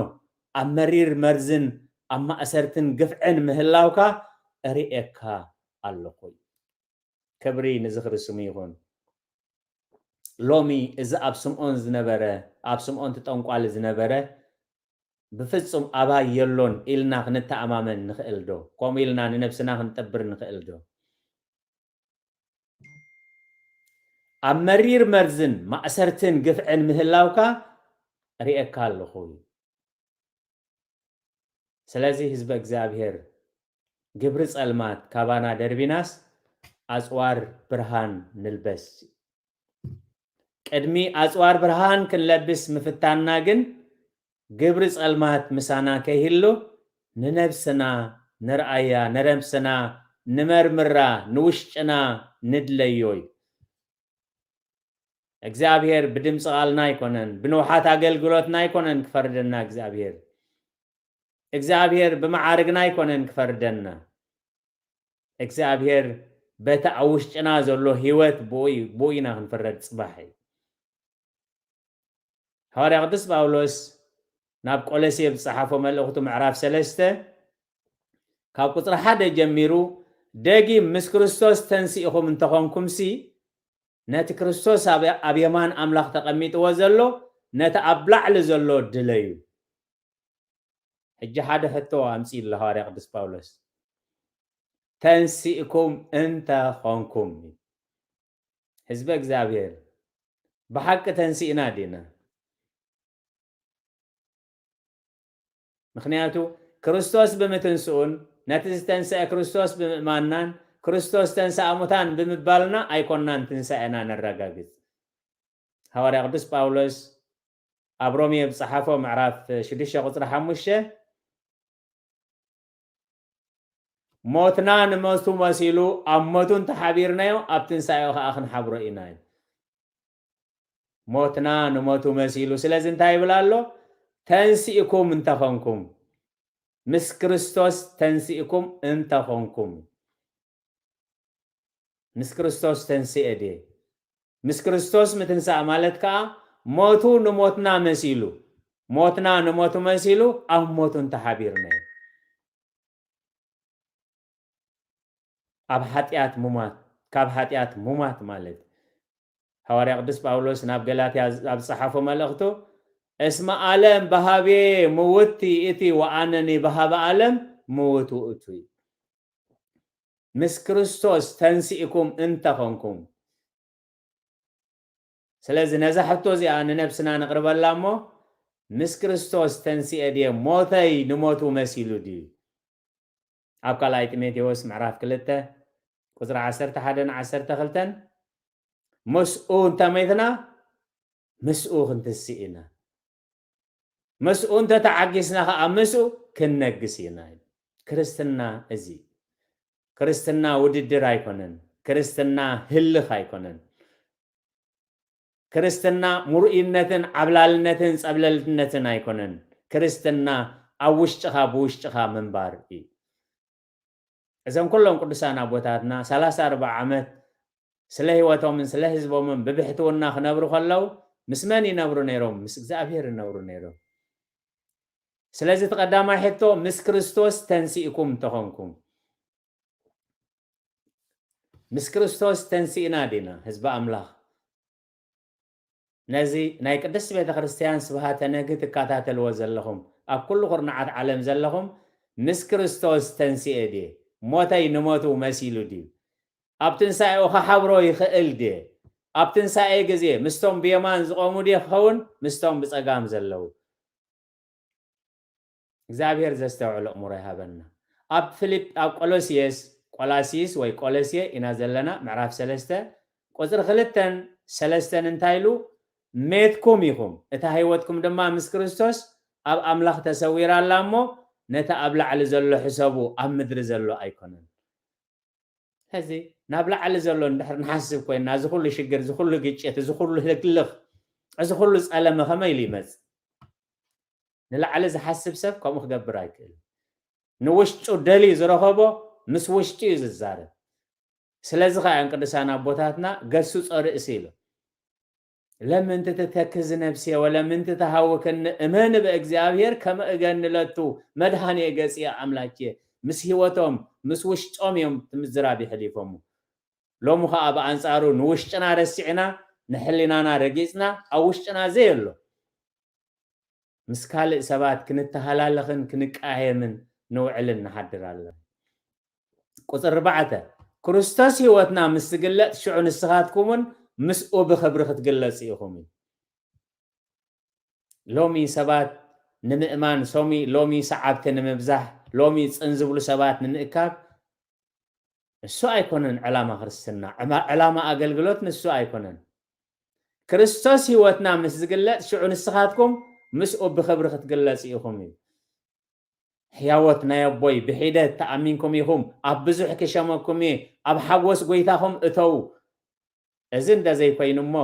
ኣብ መሪር መርዝን ኣብ ማእሰርትን ግፍዕን ምህላውካ እርእየካ ኣለኹ። ክብሪ ንዝኽሪ ስሙ ይኹን። ሎሚ እዚ ኣብ ስምዖን ዝነበረ፣ ኣብ ስምዖን እቲ ጠንቋሊ ዝነበረ፣ ብፍጹም ኣባይ የሎን ኢልና ክንተኣማመን ንኽእል ዶ? ከምኡ ኢልና ንነብስና ክንጠብር ንኽእል ዶ? ኣብ መሪር መርዝን ማእሰርትን ግፍዕን ምህላውካ ርእየካ ኣለኹ። ስለዚ ህዝበ እግዚኣብሔር፣ ግብሪ ጸልማት ካባና ደርቢናስ፣ ኣጽዋር ብርሃን ንልበስ። ቅድሚ ኣጽዋር ብርሃን ክንለብስ ምፍታንና ግን፣ ግብሪ ጸልማት ምሳና ከይህሉ፣ ንነብስና ንርኣያ፣ ንነብስና ንመርምራ፣ ንውሽጥና ንድለዮ እዩ። እግዚኣብሔር ብድምፂ ቃልና ኣይኮነን፣ ብንውሓት ኣገልግሎትና ኣይኮነን ክፈርደና እግዚኣብሔር። እግዚኣብሔር ብመዓርግና ኣይኮነን ክፈርደና። እግዚኣብሔር በቲ ኣብ ውሽጥና ዘሎ ህይወት ብኡ እዩ፣ ብኡ ኢና ክንፍረድ ጽባሕ እዩ። ሃዋርያ ቅዱስ ጳውሎስ ናብ ቆሎሴ ብዝጸሓፎ መልእኽቱ ምዕራፍ ሰለስተ ካብ ቁጽሪ ሓደ ጀሚሩ፣ ደጊም ምስ ክርስቶስ ተንሲእኹም እንተኾንኩምሲ፣ ነቲ ክርስቶስ ኣብ፣ ኣብ የማን ኣምላኽ ተቐሚጥዎ ዘሎ፣ ነቲ ኣብ ላዕሊ ዘሎ ድለዩ። ሕጂ ሓደ ሕቶ ኣምጺኡ ኣሎ ሃዋርያ ቅዱስ ጳውሎስ። ተንሲእኩም እንተ ኾንኩም፣ ህዝበ እግዚኣብሔር፣ ብሓቂ ተንሲእና ዲና? ምኽንያቱ፣ ክርስቶስ ብምትንስኡን ነቲ ዝተንስአ ክርስቶስ ብምእማንናን፣ ክርስቶስ ተንስኣ ሙታን ብምባልና ኣይኮንናን ትንሳኤና ነረጋግጽ። ሃዋርያ ቅዱስ ጳውሎስ ኣብ ሮሜ ብጸሓፎ ምዕራፍ ሽዱሽተ ቁጽሪ ሓሙሽተ፣ ሞትና ንሞቱ መሲሉ ኣብ ሞቱ እንተሓቢርናዮ፣ ኣብ ትንሳኤኡ ከኣ ክንሓብሮ ኢና እዩ። ሞትና ንሞቱ መሲሉ። ስለዚ እንታይ ይብል ኣሎ? ተንሲእኩም እንተኾንኩም፣ ምስ ክርስቶስ ተንሲእኩም እንተኾንኩም፣ ምስ ክርስቶስ ተንስኤ ድየ? ምስ ክርስቶስ ምትንሳእ ማለት ከኣ ሞቱ ንሞትና መሲሉ፣ ሞትና ንሞቱ መሲሉ ኣብ ሞቱ እንተሓቢርና እዩ። ኣብ ሓጢኣት ሙማት፣ ካብ ሓጢኣት ሙማት ማለት። ሃዋርያ ቅዱስ ጳውሎስ ናብ ገላትያ ኣብ ዝጸሓፎ መልእኽቱ፣ "እስመ ዓለም በሃቤ ምውቲ እቲ ወኣነኒ በሃበ ዓለም ምውት ውእቱ" እዩ። ምስ ክርስቶስ ተንሲእኩም እንተኾንኩም። ስለዚ ነዛ ሕቶ እዚኣ ንነብስና ነቕርበላ እሞ፣ ምስ ክርስቶስ ተንሲኤ ድየ? ሞተይ ንሞቱ መሲሉ ድዩ? ኣብ ካልኣይ ጢሞቴዎስ ምዕራፍ ክልተ ቁጽሪ ዓሰርተ ሓደ ን ዓሰርተ ክልተን፣ ምስኡ እንተመይትና፣ ምስኡ ክንትስእ ኢና። ምስኡ እንተተዓጊስና ኸዓ ምስኡ ክንነግስ ኢና። ክርስትና እዚ። ክርስትና ውድድር ኣይኮነን። ክርስትና ህልኽ ኣይኮነን። ክርስትና ምርኡይነትን ዓብላልነትን ጸብለልነትን ኣይኮነን። ክርስትና ኣብ ውሽጥኻ ብውሽጥኻ ምንባር እዩ። እዞም ኩሎም ቅዱሳን ኣቦታትና ሰላሳ ኣርብዓ ዓመት ስለ ህይወቶምን ስለ ህዝቦምን ብብሕትውና ክነብሩ ከለዉ ምስ መን ይነብሩ ነይሮም? ምስ እግዚኣብሔር ይነብሩ ነይሮም። ስለዚ እቲ ቀዳማይ ሕቶ፣ ምስ ክርስቶስ ተንሲእኩም እንተኾንኩም፣ ምስ ክርስቶስ ተንሲእና ዲና ህዝቢ ኣምላኽ? ነዚ ናይ ቅድስት ቤተ ክርስቲያን ስብሃተ ነግህ ትከታተልዎ ዘለኹም፣ ኣብ ኩሉ ኩርናዓት ዓለም ዘለኹም፣ ምስ ክርስቶስ ተንሲኤ ድየ? ሞተይ ንሞቱ መሲሉ ድዩ? ኣብ ትንሳኤኡ ክሓብሮ ይኽእል ድየ? ኣብ ትንሳኤ ግዜ ምስቶም ብየማን ዝቖሙ ድየ ክኸውን? ምስቶም ብጸጋም ዘለዉ? እግዚኣብሔር ዘስተውዕሎ እምሮ ይሃበና። ኣብ ፊልፕ-፣ ኣብ ቆሎሲየስ፣ ቆላሲስ ወይ ቆሎሲየ ኢና ዘለና፣ ምዕራፍ ሰለስተ፣ ቁጽሪ ክልተን ሰለስተን እንታይ ኢሉ? "ሜትኩም ኢኹም፣ እታ ህይወትኩም ድማ ምስ ክርስቶስ ኣብ ኣምላኽ ተሰዊራ ኣላ እሞ፣ ነቲ ኣብ ላዕሊ ዘሎ ሕሰቡ፣ ኣብ ምድሪ ዘሎ ኣይኮነን።" ሕዚ ናብ ላዕሊ ዘሎ እንድሕር ንሓስብ ኮይና፣ እዚ ኩሉ ሽግር፣ እዚ ኩሉ ግጭት፣ እዚ ኩሉ ህልክልኽ፣ እዚ ኩሉ ጸለመ ከመይ ኢሉ ይመጽእ? ንላዕሊ ዝሓስብ ሰብ ከምኡ ክገብር ኣይክእልን። ንውሽጡ ደልዩ ዝረኸቦ ምስ ውሽጡ እዩ ዝዛረብ። ስለዚ ኸኣ እዮም ቅዱሳን ኣቦታትና "ገስጾ ርእሲ" ኢሎም። "ለምንቲ ትተክዚ ነፍስየ ወለምንቲ ተሃውክኒ እመኒ በእግዚኣብሔር ከመ እገኒ ለቱ መድኃኔ ገጽየ ኣምላኬ" ምስ ህይወቶም ምስ ውሽጦም እዮም እቲ ምዝራብ የሕሊፎሙ። ሎሚ ኸኣ ብኣንጻሩ ንውሽጥና ረሲዕና ንሕሊናና ረጊጽና ኣብ ውሽጥና ዘየሎ ምስ ካልእ ሰባት ክንተሃላለኽን ክንቀያየምን ንውዕልን ንሓድር ኣለና። ቁጽሪ ኣርባዕተ፣ ክርስቶስ ህይወትና ምስ ዝግለጽ ሽዑ ንስኻትኩም እውን ምስኡ ብኽብሪ ክትግለጹ ኢኹም እዩ። ሎሚ ሰባት ንምእማን፣ ሶሚ-፣ ሎሚ ሰዓብቲ ንምብዛሕ፣ ሎሚ ጽን ዝብሉ ሰባት ንምእካብ፣ እሱ ኣይኮነን ዕላማ ክርስትና። ዕማ-፣ ዕላማ ኣገልግሎት ንሱ ኣይኮነን። ክርስቶስ ህይወትና ምስ ዝግለጽ ሽዑ ንስኻትኩም ምስኡ ብኽብሪ ክትግለጹ ኢኹም እዩ። ሕያዎት ናይ ኣቦይ ብሒደት ተኣሚንኩም ኢኹም፣ ኣብ ብዙሕ ክሸመኩም እየ፣ ኣብ ሓጎስ ጎይታኹም እተዉ። እዚ እንተ ዘይኮይኑ እሞ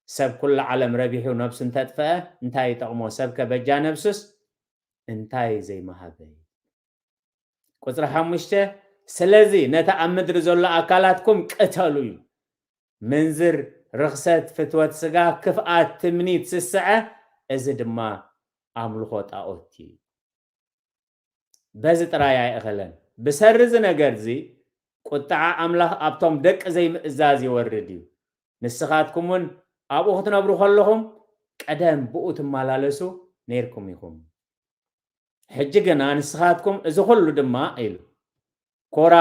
ሰብ ኩሉ ዓለም ረቢሑ ነብሱ እንተጥፍአ እንታይ ይጠቕሞ? ሰብከ በጃ ነብሱስ እንታይ ዘይመሃበ? ቁጽሪ ሓሙሽተ፣ ስለዚ ነቲ ኣብ ምድሪ ዘሎ ኣካላትኩም ቅተሉ እዩ። ምንዝር፣ ርኽሰት፣ ፍትወት ስጋ፣ ክፍኣት፣ ትምኒት፣ ስስዐ፣ እዚ ድማ ኣምልኾ ጣኦት እዩ። በዚ ጥራይ ኣይእኸለን። ብሰሪ እዚ ነገር እዚ ቁጥዓ ኣምላኽ ኣብቶም ደቂ ዘይምእዛዝ ይወርድ እዩ። ንስኻትኩም እውን ኣብኡ ክትነብሩ ከለኹም ቀደም ብኡ ትመላለሱ ነይርኩም ኢኹም። ሕጂ ግና ንስኻትኩም እዚ ኹሉ ድማ ኢሉ ኮራ፣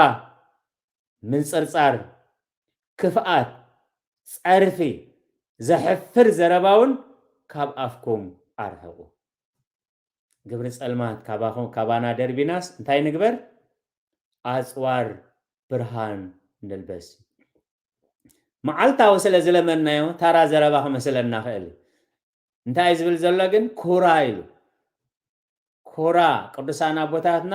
ምንጽርጻር፣ ክፍኣት፣ ጸርፊ፣ ዘሕፍር ዘረባ እውን ካብ ኣፍኩም ኣርሕቑ። ግብሪ ጸልማት ካባኹም፣ ካባና ደርቢናስ እንታይ ንግበር? ኣጽዋር ብርሃን ንልበስ። መዓልታዊ ስለ ዝለመናዮ ታራ ዘረባ ክመስለና ክእል እዩ። እንታይ እዩ ዝብል ዘሎ ግን? ኩራ ኢሉ። ኩራ፣ ቅዱሳን ኣቦታትና፣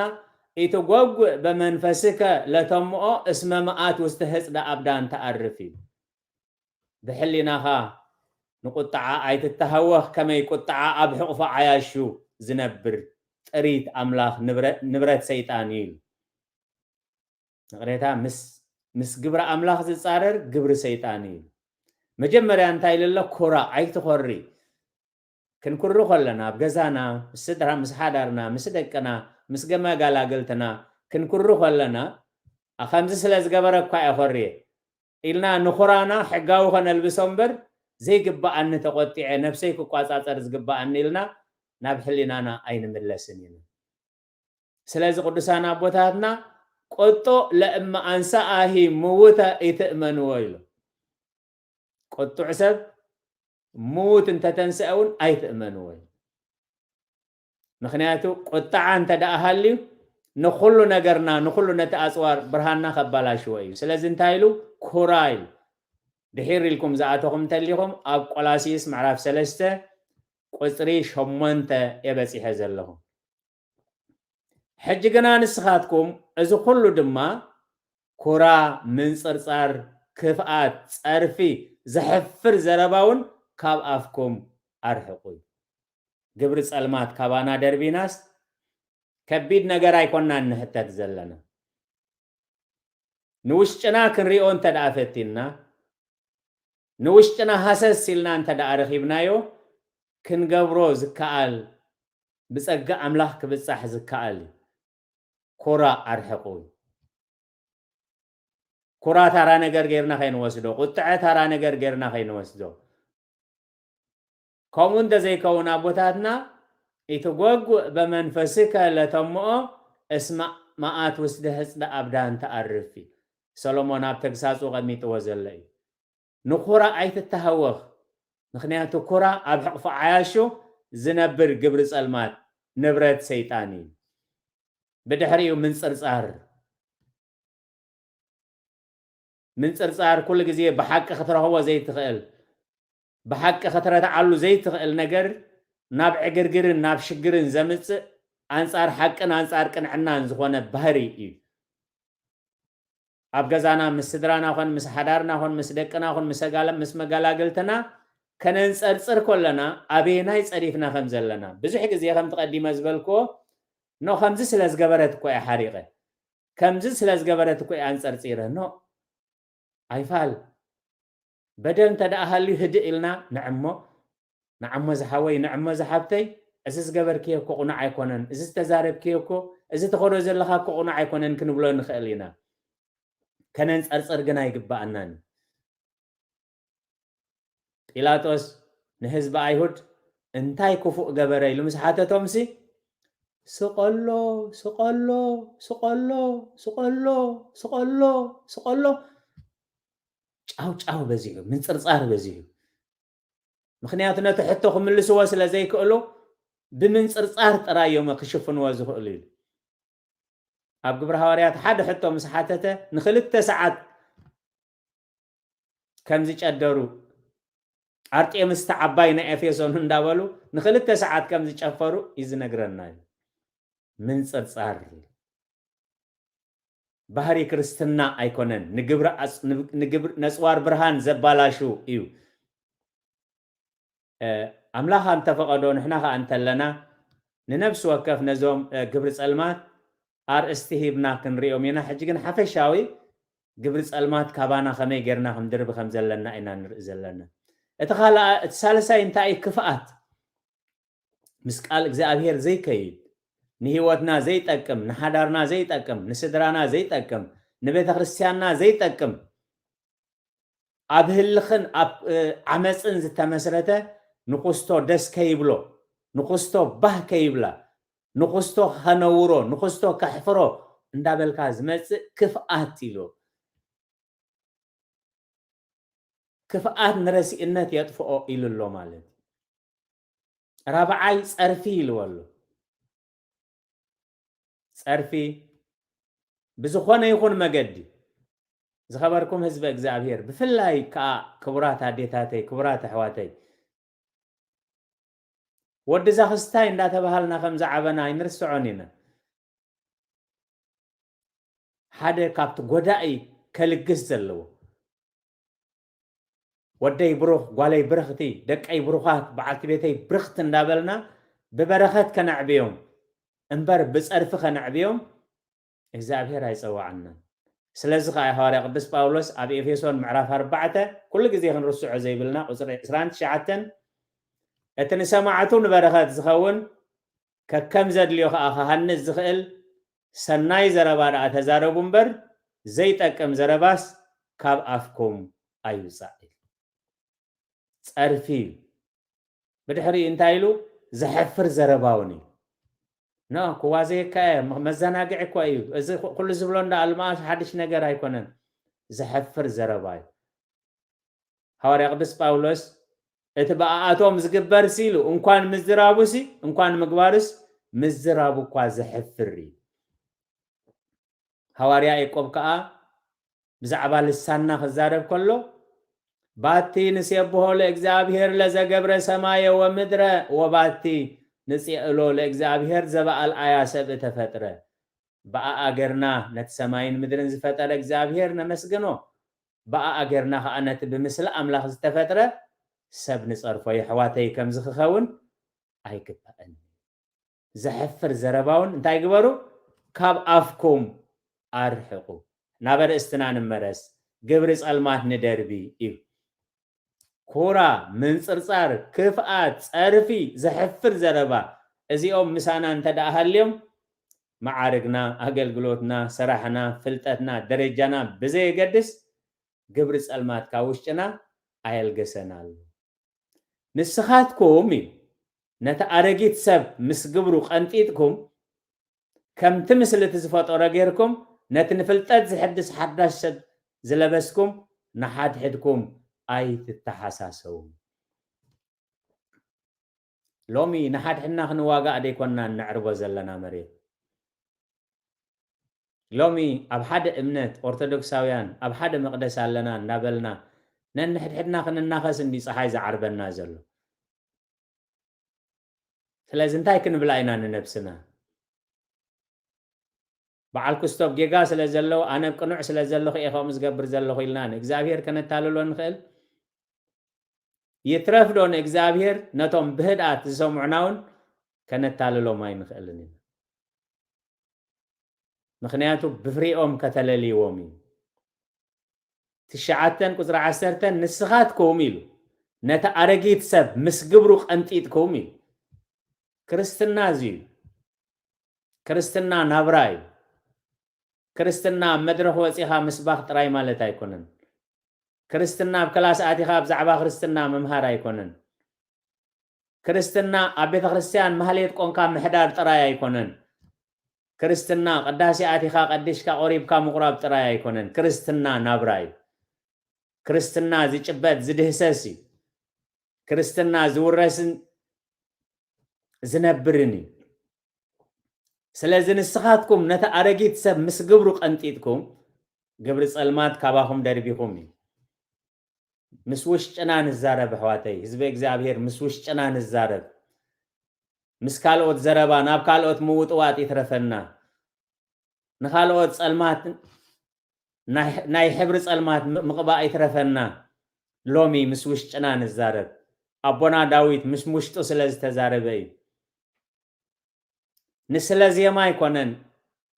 "ኢትጎጉእ በመንፈስከ ለተምኦ እስመ መዓት ውስተ ህጽደ ኣብዳን ተኣርፍ" እዩ። ብሕሊናኻ ንቁጥዓ ኣይትተሃወኽ፣ ከመይ ቁጥዓ ኣብ ሕቑፎ ዓያሹ ዝነብር ጥሪት ኣምላኽ ንብረ-፣ ንብረት ሰይጣን እዩ ኢሉ። ይቕሬታ፣ ምስ፣ ምስ ግብሪ ኣምላኽ ዝጻረር ግብሪ ሰይጣን እዩ። መጀመርያ እንታይ ኢሉ ኣሎ? ኩራ፣ ኣይትኾሪ። ክንኩሪ ከለና፣ ኣብ ገዛና፣ ምስ ስድራ፣ ምስ ሓዳርና፣ ምስ ደቅና፣ ምስ ገመጋላገልትና ክንኩሪ ከለና፣ "ኣ፣ ከምዚ ስለ ዝገበረ እኳ እየ ኮርየ" ኢልና ንኹራና ሕጋዊ ከነልብሶ እምበር፣ ዘይግብኣኒ ተቖጢዐ፣ ነብሰይ ክቋጻጸር ዝግብኣኒ ኢልና ናብ ሕሊናና ኣይንምለስን ኢና። ስለዚ ቅዱሳን ኣቦታትና፣ "ቁጡ ለእመ አንሰአሂ ምውተ ኢትእመንዎ" ኢሉ። ቁጡዕ ሰብ ምዉት እንተተንስአ እውን ኣይትእመንዎ እዩ። ምኽንያቱ ቁጥዓ እንተ ደኣ ሃልዩ ንኹሉ ነገርና፣ ንኹሉ ነቲ ኣጽዋር ብርሃንና ከበላሽዎ እዩ። ስለዚ እንታይ ኢሉ? ኩራ ኢሉ። ድሒር ኢልኩም ዝኣተኹም እንተሊኹም ኣብ ቆላሲስ ምዕራፍ ሰለስተ ቁጽሪ ሸሞንተ እየ በጺሐ ዘለኹ። ሕጂ ግና ንስኻትኩም እዚ ኹሉ ድማ ኩራ፣ ምንጽርጻር፣ ክፍኣት፣ ጸርፊ፣ ዘሕፍር ዘረባ እውን ካብ ኣፍኩም ኣርሕቑ። ግብሪ ጸልማት ካባና ደርቢናስ ከቢድ ነገር ኣይኮናን ንሕተት ዘለና። ንውሽጥና ክንሪኦ እንተ ደኣ ፈቲንና፣ ንውሽጥና ሃሰስ ኢልና እንተ ደኣ ረኺብናዮ፣ ክንገብሮ ዝከኣል፣ ብጸጋ ኣምላኽ ክብጻሕ ዝከኣል እዩ። ኩራ ኣርሕቑ። ኩራ ታራ ነገር ጌርና ከይንወስዶ፣ ቁጥዐ ታራ ነገር ጌርና ከይንወስዶ። ከምኡ እንተዘይከውን ኣቦታትና፣ "ኢትጎጉእ በመንፈስከ ለተምኦ እስመ መዓት ውስደ ህጽደ አብዳን ተኣርፍ" እዩ። ሰሎሞን ኣብ ተግሳጹ ቀሚጥዎ ዘሎ እዩ። ንኩራ ኣይትተሃወኽ። ምኽንያቱ ኩራ ኣብ ሕቕፎ ዓያሹ ዝነብር ግብሪ ጸልማት፣ ንብረት ሰይጣን እዩ። ብድሕሪኡ ምንጽርጻር። ምንጽርጻር ኩሉ ግዜ ብሓቂ ክትረኽቦ ዘይትኽእል፣ ብሓቂ ክትረትዓሉ ዘይትኽእል ነገር ናብ ዕግርግርን ናብ ሽግርን ዘምጽእ፣ ኣንጻር ሓቅን ኣንጻር ቅንዕናን ዝኾነ ባህሪ እዩ። ኣብ ገዛና ምስ ስድራና ኾን፣ ምስ ሓዳርና ኾን፣ ምስ ደቅና ኾን፣ ምስ ኣጋለ-፣ ምስ መጋላግልትና ከነንጸርጽር ከለና ኣበየናይ ጸዲፍና ከም ዘለና። ብዙሕ ግዜ ከምቲ ቀዲመ ዝበልክዎ፣ ኖ ከምዚ ስለ ዝገበረት እኮ እየ ሓሪቐ፣ ከምዚ ስለ ዝገበረት እኮ እየ ኣንጸርጺረ። ኖ፣ ኣይፋል። በደል እንተ ደኣ ሃልዩ ህድእ ኢልና ንዕሞ፣ ንዓሞ ዝሓወይ፣ ንዕሞ ዝሓብተይ፣ እዚ ዝገበርክዮ እኮ ቁኑዕ ኣይኮነን፣ እዚ ዝተዛረብክዮ እኮ፣ እዚ ትኸዶ ዘለኻ እኮ ቁኑዕ ኣይኮነን ክንብሎ ንኽእል ኢና። ከነንጸርጽር ግን ኣይግብኣናን እዩ። ጲላጦስ ንህዝቢ ኣይሁድ እንታይ ክፉእ ገበረ ኢሉ ምስ ሓተቶምሲ፣ "ስቐሎ፣ ስቐሎ፣ ስቐሎ፣ ስቐሎ፣ ስቐሎ፣ ስቐሎ" ጫው ጫው በዚሑ፣ ምንጽርጻር በዚሑ። ምኽንያቱ ነቲ ሕቶ ክምልስዎ ስለ ዘይክእሉ ብምንጽርጻር ጥራይ እዮም ክሽፍንዎ ዝኽእሉ ኢሉ። ኣብ ግብሪ ሃዋርያት ሓደ ሕቶ ምስ ሓተተ ንኽልተ ሰዓት ከም ዝጨደሩ፣ "ኣርጤምስ እታ ዓባይ ናይ ኤፌሶን" እንዳበሉ ንኽልተ ሰዓት ከም ዝጨፈሩ እዩ ዝነግረና እዩ። ምንጽርጻር ባህሪ ክርስትና ኣይኮነን። ንግብሪ ኣጽ-፣ ንብ-፣ ንግብሪ ነጽዋር ብርሃን ዘባላሹ እዩ። እ፣ ኣምላኽ እንተፈቐዶ፣ ንሕና ኸኣ እንተለና፣ ንነፍሲ ወከፍ ነዞም፣ እ፣ ግብሪ ጸልማት ኣርእስቲ ሂብና ክንሪኦም ኢና። ሕጂ ግን ሓፈሻዊ ግብሪ ጸልማት ካባና ከመይ ጌርና ክንድርቢ ከም ዘለና ኢና ንርኢ ዘለና። እቲ ካልኣ-፣ እቲ ሳልሳይ እንታይ እዩ? ክፍኣት። ምስ ቃል እግዚኣብሔር ዘይከይድ፣ ንህይወትና ዘይጠቅም፣ ንሓዳርና ዘይጠቅም፣ ንስድራና ዘይጠቅም፣ ንቤተ ክርስቲያንና ዘይጠቅም፣ ኣብ ህልኽን ኣብ፣ እ፣ ዓመፅን ዝተመስረተ ንኹስቶ ደስ ከይብሎ፣ ንኹስቶ ባህ ከይብላ፣ ንኹስቶ ከነውሮ፣ ንኹስቶ ከሕፍሮ እንዳበልካ ዝመፅእ ክፍኣት ኢሉ። ክፍኣት ንረሲእነት የጥፍኦ ኢሉ ኣሎ ማለት እዩ። ራብዓይ ጸርፊ ኢልዎ ኣሎ። ጸርፊ ብዝኾነ ይኹን መገዲ፣ ዝኸበርኩም ህዝበ እግዚኣብሔር፣ ብፍላይ ከኣ ክቡራት ኣዴታተይ፣ ክቡራት ኣሕዋተይ፣ ወዲ ዛኽስታይ እንዳተባሃልና ከም ዝዓበና ኣይንርስዖን ኢና። ሓደ ካብቲ ጎዳኢ ከልግስ ዘለዎ፣ "ወደይ ብሩኽ፣ ጓለይ ብርኽቲ፣ ደቀይ ብሩኻት፣ በዓልቲ ቤተይ ብርኽቲ" እንዳበልና ብበረኸት ከነዕብዮም እምበር ብጸርፊ ከነዕብዮም እግዚኣብሔር ኣይጸዋዓናን። ስለዚ ከኣ ሃዋርያ ቅዱስ ጳውሎስ ኣብ ኤፌሶን ምዕራፍ ኣርባዕተ፣ ኩሉ ግዜ ክንርስዖ ዘይብልና፣ ቁጽሪ ዕስራን ትሽዓተን፣ "እቲ ንሰማዕቱ ንበረኸት ዝኸውን፣ ከከም ዘድልዮ ከኣ ክሃንጽ ዝኽእል ሰናይ ዘረባ ደኣ ተዛረቡ እምበር፣ ዘይጠቅም ዘረባስ ካብ ኣፍኩም ኣይውጻእ" ኢሉ። ጸርፊ እዩ። ብድሕሪኡ እንታይ ኢሉ? "ዘሕፍር ዘረባ እውን" እዩ። ኖ፣ ክዋዘየካ እየ፣ መ-፣ መዘናግዒ እኮ እዩ። እዚ ኩ-፣ ኩሉ ዝብሎ እንዳ ኣልማስ ሓድሽ ነገር ኣይኮነን። ዘሕፍር ዘረባ እዩ። ሃዋርያ ቅዱስ ጳውሎስ፣ "እቲ ብኣኣቶም ዝግበርሲ" ኢሉ፣ እንኳን ምዝራቡሲ፣ እንኳን ምግባርስ፣ ምዝራቡ እኳ ዘሕፍር እዩ። ሃዋርያ ያዕቆብ ከኣ ብዛዕባ ልሳንና ክዛረብ ከሎ፣ "ባቲ ንሴብሖ ለእግዚኣብሔር ለዘገብረ ሰማየ ወምድረ ወባቲ ንጽእሎ ለእግዚኣብሔር ዘበኣልኣያ ሰብእ ተፈጥረ።" ብኣኣ ጌርና ነቲ ሰማይን ምድርን ዝፈጠረ እግዚኣብሔር ነመስግኖ። ብኣኣ ጌርና ኸኣ ነቲ ብምስሊ ኣምላኽ ዝተፈጥረ ሰብ ንጸርፎ። የሕዋተይ፣ ከምዚ ክኸውን ኣይግባእን። ዘሕፍር ዘረባ እውን እንታይ ግበሩ? ካብ ኣፍኩም ኣርሕቑ። ናብ ኣርእስትና ንመለስ። ግብሪ ጸልማት ንደርቢ እዩ። ኩራ፣ ምንጽርጻር፣ ክፍኣት፣ ጸርፊ፣ ዘሕፍር ዘረባ፣ እዚኦም ምሳና እንተ ደኣ ሃልዮም፣ መዓርግና፣ ኣገልግሎትና፣ ስራሕና፣ ፍልጠትና፣ ደረጃና ብዘየገድስ፣ ግብሪ ጸልማት ካብ ውሽጥና ኣየልገሰን ኣሎ። ንስኻትኩም እዩ፣ ነቲ ኣረጊት ሰብ ምስ ግብሩ ቀንጢጥኩም፣ ከምቲ ምስሊ እቲ ዝፈጠሮ ጌርኩም፣ ነቲ ንፍልጠት ዝሕድስ ሓዳሽ ሰብ ዝለበስኩም፣ ንሓድሕድኩም ኣይትተሓሳሰቡ። ሎሚ ንሓድሕድና ክንዋጋእ ደይኮንና ነዕርቦ ዘለና መሬት። ሎሚ ኣብ ሓደ እምነት ኦርቶዶክሳውያን ኣብ ሓደ መቕደስ ኣለና እንዳበልና ነንሕድሕድና ክንናኸስ እንዲ ፀሓይ ዝዓርበና ዘሎ። ስለዚ እንታይ ክንብላ ኢና ንነብስና? በዓል ክስቶፍ ጌጋ ስለ ዘለዎ፣ ኣነ ቅኑዕ ስለ ዘለኹ እየ ከምኡ ዝገብር ዘለኹ ኢልና ንእግዚኣብሔር ከነታልሎ ንኽእል? ይትረፍ ዶ ንእግዚኣብሔር ነቶም ብህድኣት ዝሰምዑና እውን ከነታልሎም ኣይንኽእልን ኢና። ምኽንያቱ ብፍሬኦም ከተለልይዎም እዩ። ትሽዓተን ቁጽሪ ዓሰርተን ንስኻትኩም ኢሉ ነቲ ኣረጊት ሰብ ምስ ግብሩ ቀንጢጥኩም ኢሉ። ክርስትና እዚ እዩ። ክርስትና ናብራ እዩ። ክርስትና ኣብ መድረኽ ወጺኻ ምስባኽ ጥራይ ማለት ኣይኮነን። ክርስትና ኣብ ክላስ ኣቲኻ ብዛዕባ ክርስትና ምምሃር ኣይኮነን። ክርስትና ኣብ ቤተ ክርስቲያን ማህሌት ቆንካ ምሕዳር ጥራይ ኣይኮነን። ክርስትና ቅዳሴ ኣቲኻ ቀዲሽካ ቆሪብካ ምቑራብ ጥራይ ኣይኮነን። ክርስትና ናብራ እዩ። ክርስትና ዝጭበጥ ዝድህሰስ እዩ። ክርስትና ዝውረስን ዝነብርን እዩ። ስለዚ ንስኻትኩም ነቲ ኣረጊት ሰብ ምስ ግብሩ ቀንጢጥኩም ግብሪ ጸልማት ካባኹም ደርቢኹም እዩ። ምስ ውሽጥና ንዛረብ ኣሕዋተይ፣ ህዝቢ እግዚኣብሔር ምስ ውሽጥና ንዛረብ። ምስ ካልኦት ዘረባ ናብ ካልኦት ምውጥዋጥ ይትረፈና። ንኻልኦት ጸልማት ናይ ናይ ሕብሪ ጸልማት ም- ምቕባእ ይትረፈና። ሎሚ ምስ ውሽጥና ንዛረብ። ኣቦና ዳዊት ምስ ውሽጡ ስለ ዝተዛረበ እዩ። ንስለ ዜማ ኣይኮነን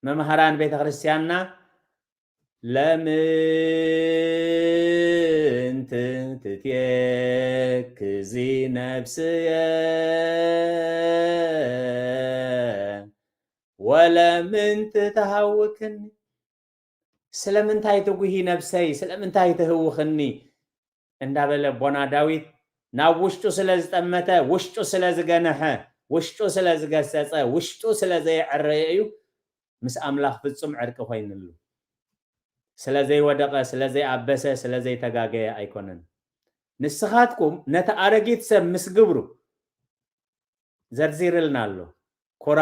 መምሃራን ቤተ ክርስቲያንና ለምንት ትትየክዚ ነብስየ ወለምንት ተሃውክኒ፣ ስለምንታይ ትጉሂ ነብሰይ፣ ስለምንታይ ትህውኽኒ እንዳበለ ኣቦና ዳዊት ናብ ውሽጡ ስለ ዝጠመተ፣ ውሽጡ ስለ ዝገነሐ፣ ውሽጡ ስለ ዝገሰጸ፣ ውሽጡ ስለ ዘየዕረየ እዩ ምስ ኣምላኽ ፍጹም ዕርቂ ኮይንሉ። ስለ ዘይወደቐ፣ ስለ ዘይኣበሰ፣ ስለ ዘይተጋገየ ኣይኮነን። ንስኻትኩም ነቲ ኣረጊት ሰብ ምስ ግብሩ ዘርዚርልና ኣሎ። ኮራ፣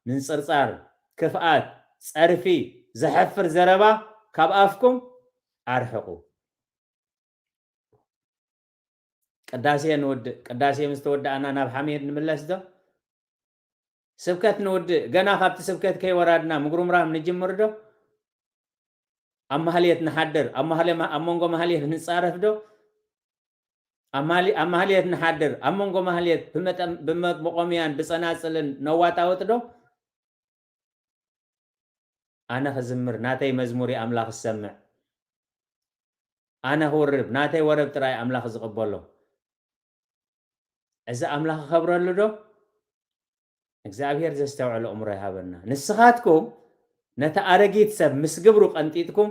ምንጽርጻር፣ ክፍኣት፣ ጸርፊ፣ ዘሐፍር ዘረባ ካብ ኣፍኩም ኣርሕቑ። ቅዳሴ ንውድእ። ቅዳሴ ምስ ተወዳእና ናብ ሓሜድ ንምለስ ዶ? ስብከት ንውድእ። ገና ካብቲ ስብከት ከይወራድና ምጉርምራም ንጅምር ዶ? ኣብ ማህሌት ንሓድር። ኣብ ማህሌ-፣ ኣብ መንጎ ማህሌት ንጻረፍ ዶ? ኣብ ማህሌ-፣ ኣብ ማህሌት ንሓድር። ኣብ መንጎ ማህሌት ብመጠ-፣ ብመቆምያን ብጸናጽልን ነዋጣውጥ ዶ? ኣነ ክዝምር፣ ናተይ መዝሙር እዩ ኣምላኽ ዝሰምዕ። ኣነ ክውርብ፣ ናተይ ወረብ ጥራይ ኣምላኽ ዝቕበሎ። እዚ ኣምላኽ ክኸብረሉ ዶ? እግዚኣብሔር ዘስተውዕል ኣእምሮ ይሃበና። ንስኻትኩም ነቲ ኣረጊት ሰብ ምስ ግብሩ ቀንጢጥኩም፣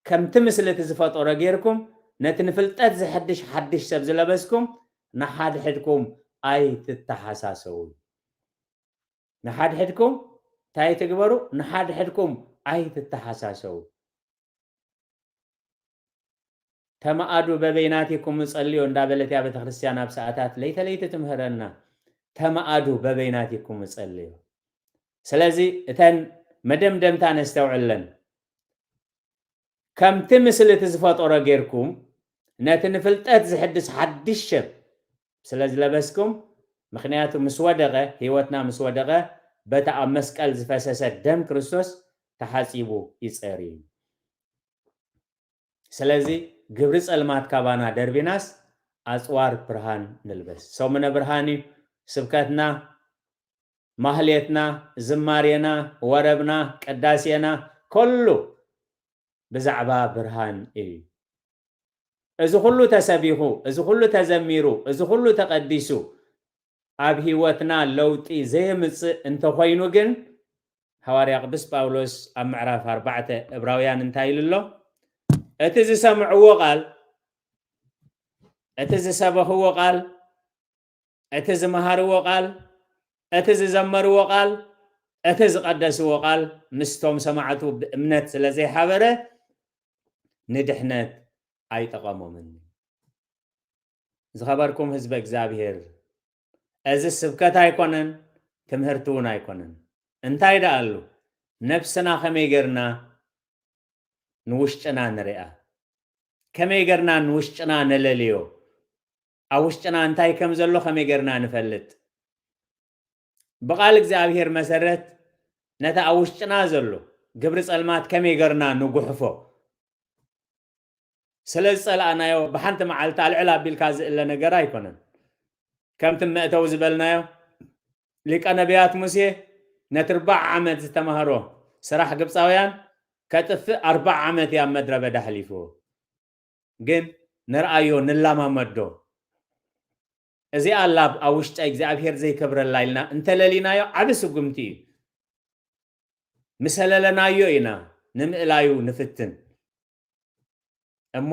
ከምቲ ምስሊ እቲ ዝፈጠሮ ጌርኩም፣ ነቲ ንፍልጠት ዘሐድሽ ሓድሽ ሰብ ዝለበስኩም፣ ንሓድሕድኩም ኣይትተሓሳሰቡ። ንሓድሕድኩም እንታይ ትግበሩ? ንሓድሕድኩም ኣይትተሓሳሰቡ። ተማኣዱ በበይናቲኩም ጸልዩ እንዳበለት እያ ቤተክርስትያን ኣብ ሰዓታት ለይተ ለይቲ ትምህረና። ተማኣዱ በበይናቲኩም ጸልዩ። ስለዚ እተን መደምደምታ ነስተውዕለን። ከምቲ ምስሊ እቲ ዝፈጠሮ ጌርኩም ነቲ ንፍልጠት ዝሕድስ ሓድሽ ሰብ ስለ ዝለበስኩም፣ ምኽንያቱ ምስ ወደቐ፣ ህይወትና ምስ ወደቐ፣ በቲ ኣብ መስቀል ዝፈሰሰ ደም ክርስቶስ ተሓጺቡ ይጸሪ እዩ። ስለዚ ግብሪ ጸልማት ካባና ደርቢናስ ኣጽዋር ብርሃን ንልበስ። ሰሙነ ብርሃን እዩ። ስብከትና፣ ማህሌትና፣ ዝማሬና፣ ወረብና፣ ቅዳሴና፣ ኩሉ ብዛዕባ ብርሃን እዩ። እዚ ኩሉ ተሰቢኹ፣ እዚ ኩሉ ተዘሚሩ፣ እዚ ኩሉ ተቐዲሱ ኣብ ህይወትና ለውጢ ዘየምጽእ እንተኾይኑ ግን፣ ሃዋርያ ቅዱስ ጳውሎስ ኣብ ምዕራፍ ኣርባዕተ ዕብራውያን እንታይ ኢሉ ኣሎ? እቲ ዝሰምዕዎ ቃል፣ እቲ ዝሰበኽዎ ቃል፣ እቲ ዝመሃርዎ ቃል፣ እቲ ዝዘመርዎ ቃል፣ እቲ ዝቐደስዎ ቃል ምስቶም ሰማዕቱ ብእምነት ስለ ዘይሓበረ ንድሕነት ኣይጠቐሞምን። ዝኸበርኩም ህዝበ እግዚኣብሔር፣ እዚ ስብከት ኣይኮነን፣ ትምህርቲ እውን ኣይኮነን። እንታይ ደኣ ኣሉ? ነብስና ከመይ ጌርና ንውሽጥና ንሪኣ? ከመይ ጌርና ንውሽጥና ነለልዮ? ኣብ ውሽጥና እንታይ ከም ዘሎ ከመይ ጌርና ንፈልጥ? ብቓል እግዚኣብሔር መሰረት ነቲ ኣብ ውሽጥና ዘሎ ግብሪ ጸልማት ከመይ ጌርና ንጉሕፎ? ስለ ዝጸላእናዮ ብሓንቲ መዓልቲ ኣልዕል ኣቢልካ ዝእለ ነገር ኣይኮነን። ከምቲ መእተዊ ዝበልናዮ፣ ሊቀ ነቢያት ሙሴ ነቲ ኣርባዓ ዓመት ዝተማህሮ ስራሕ ግብጻውያን ከጥፍእ ኣርባዓ ዓመት እዩ ኣብ መድረ በዳ ኣሕሊፍዎ። ግን ንርኣዮ፣ ንላማመዶ። እዚኣ ኣላ ኣብ ውሽጠ እግዚኣብሔር ዘይከብረላ ኢልና እንተለሊናዮ ዓቢ ስጉምቲ እዩ። ምሰለለናዮ ኢና ንምእላዩ ንፍትን። እሞ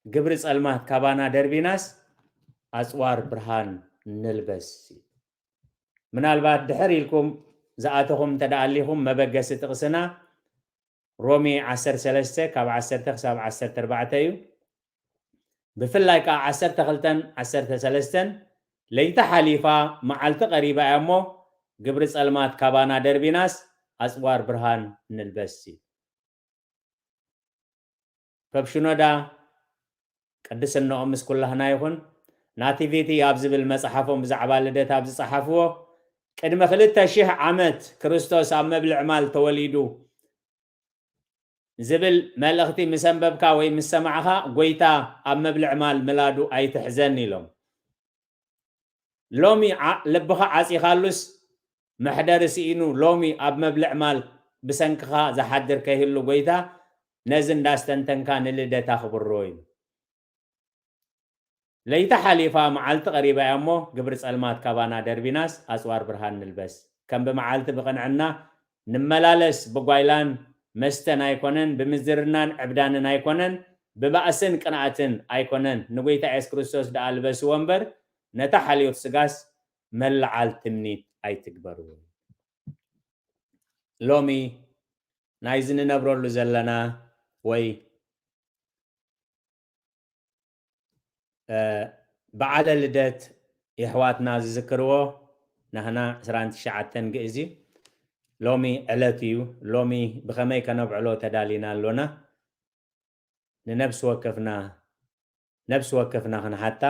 ግብሪ ጸልማት ካባና ደርቢናስ ኣጽዋር ብርሃን ንልበስ። ምናልባት ድሕር ኢልኩም ዝኣተኹም እንተ ደኣ ኣሊኹም መበገሲ ጥቕስና ሮሜ ዓሰርተ ሰለስተ ካብ ዓሰርተ ክሳብ ዓሰርተ ኣርባዕተ እዩ። ብፍላይ ከኣ ዓሰርተ ክልተን ዓሰርተ ሰለስተን ለይቲ ሓሊፋ መዓልቲ ቀሪባ እያ እሞ ግብሪ ጸልማት ካባና ደርቢናስ ኣጽዋር ብርሃን ንልበስ እዩ። ፖፕ ሽኖዳ ቅድስናኦም ምስ ኩላህና ይኹን፣ ናቲቪቲ ኣብ ዝብል መጽሓፎም ብዛዕባ ልደት ኣብ ዝጸሓፍዎ፣ ቅድሚ ክልተ ሽሕ ዓመት ክርስቶስ ኣብ መብልዕ ማል ተወሊዱ ዝብል መልእኽቲ ምስ ኣንበብካ ወይ ምስ ሰማዕኻ፣ ጎይታ ኣብ መብልዕ ማል ምላዱ ኣይትሕዘን ኢሎም። ሎሚ ዓ-፣ ልብኻ ዓጺኻሉስ መሕደሪ ስኢኑ፣ ሎሚ ኣብ መብልዕ ማል ብሰንክኻ ዝሓድር ከይህሉ ጎይታ ነዚ እንዳስተንተንካ ንልደት ኣኽብሮ ኢሉ። ለይቲ ሓሊፋ መዓልቲ ቀሪባ እያ እሞ፣ ግብሪ ጸልማት ካባና ደርቢናስ ኣጽዋር ብርሃን ንልበስ። ከም ብመዓልቲ ብቕንዕና ንመላለስ፣ ብጓይላን መስተን ኣይኮነን፣ ብምዝርናን ዕብዳንን ኣይኮነን፣ ብባእስን ቅንኣትን ኣይኮነን፣ ንጎይታ የሱስ ክርስቶስ ደኣ ልበስዎ እምበር፣ ነታ ሓልዮት ስጋስ መለዓል ትምኒት ኣይትግበርዎ። ሎሚ ናይዚ ንነብረሉ ዘለና ወይ፣ እ፣ በዓለ ልደት የሕዋትና ዝዝክርዎ፣ ናህና ዕስራን ትሽዓተን ግእዝ እዩ። ሎሚ ዕለት እዩ። ሎሚ ብኸመይ ከነብዕሎ ተዳሊና ኣሎና? ንነብሲ ወከፍና፣ ነብሲ ወከፍና ክንሓታ፣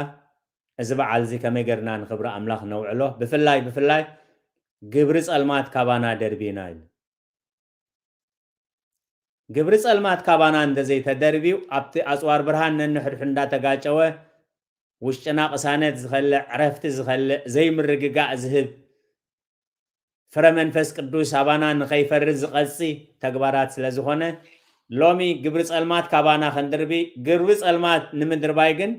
እዚ በዓል እዚ ከመይ ጌርና ንኽብሪ ኣምላኽ ነውዕሎ? ብፍላይ፣ ብፍላይ ግብሪ ጸልማት ካባና ደርቢና ኢሉ። ግብሪ ጸልማት ካባና እንተዘይተደርብዩ፣ ኣብቲ ኣጽዋር ብርሃን ነንሕድሕዱ እንዳተጋጨወ፣ ውሽጥና ቅሳነት ዝኸልእ፣ ዕረፍቲ ዝኸልእ፣ ዘይምርግጋእ ዝህብ፣ ፍረ መንፈስ ቅዱስ ኣባና ንኸይፈሪ ዝቐጺ ተግባራት ስለ ዝኾነ፣ ሎሚ ግብሪ ጸልማት ካባና ክንድርቢ፣ ግብሪ ጸልማት ንምድርባይ ግን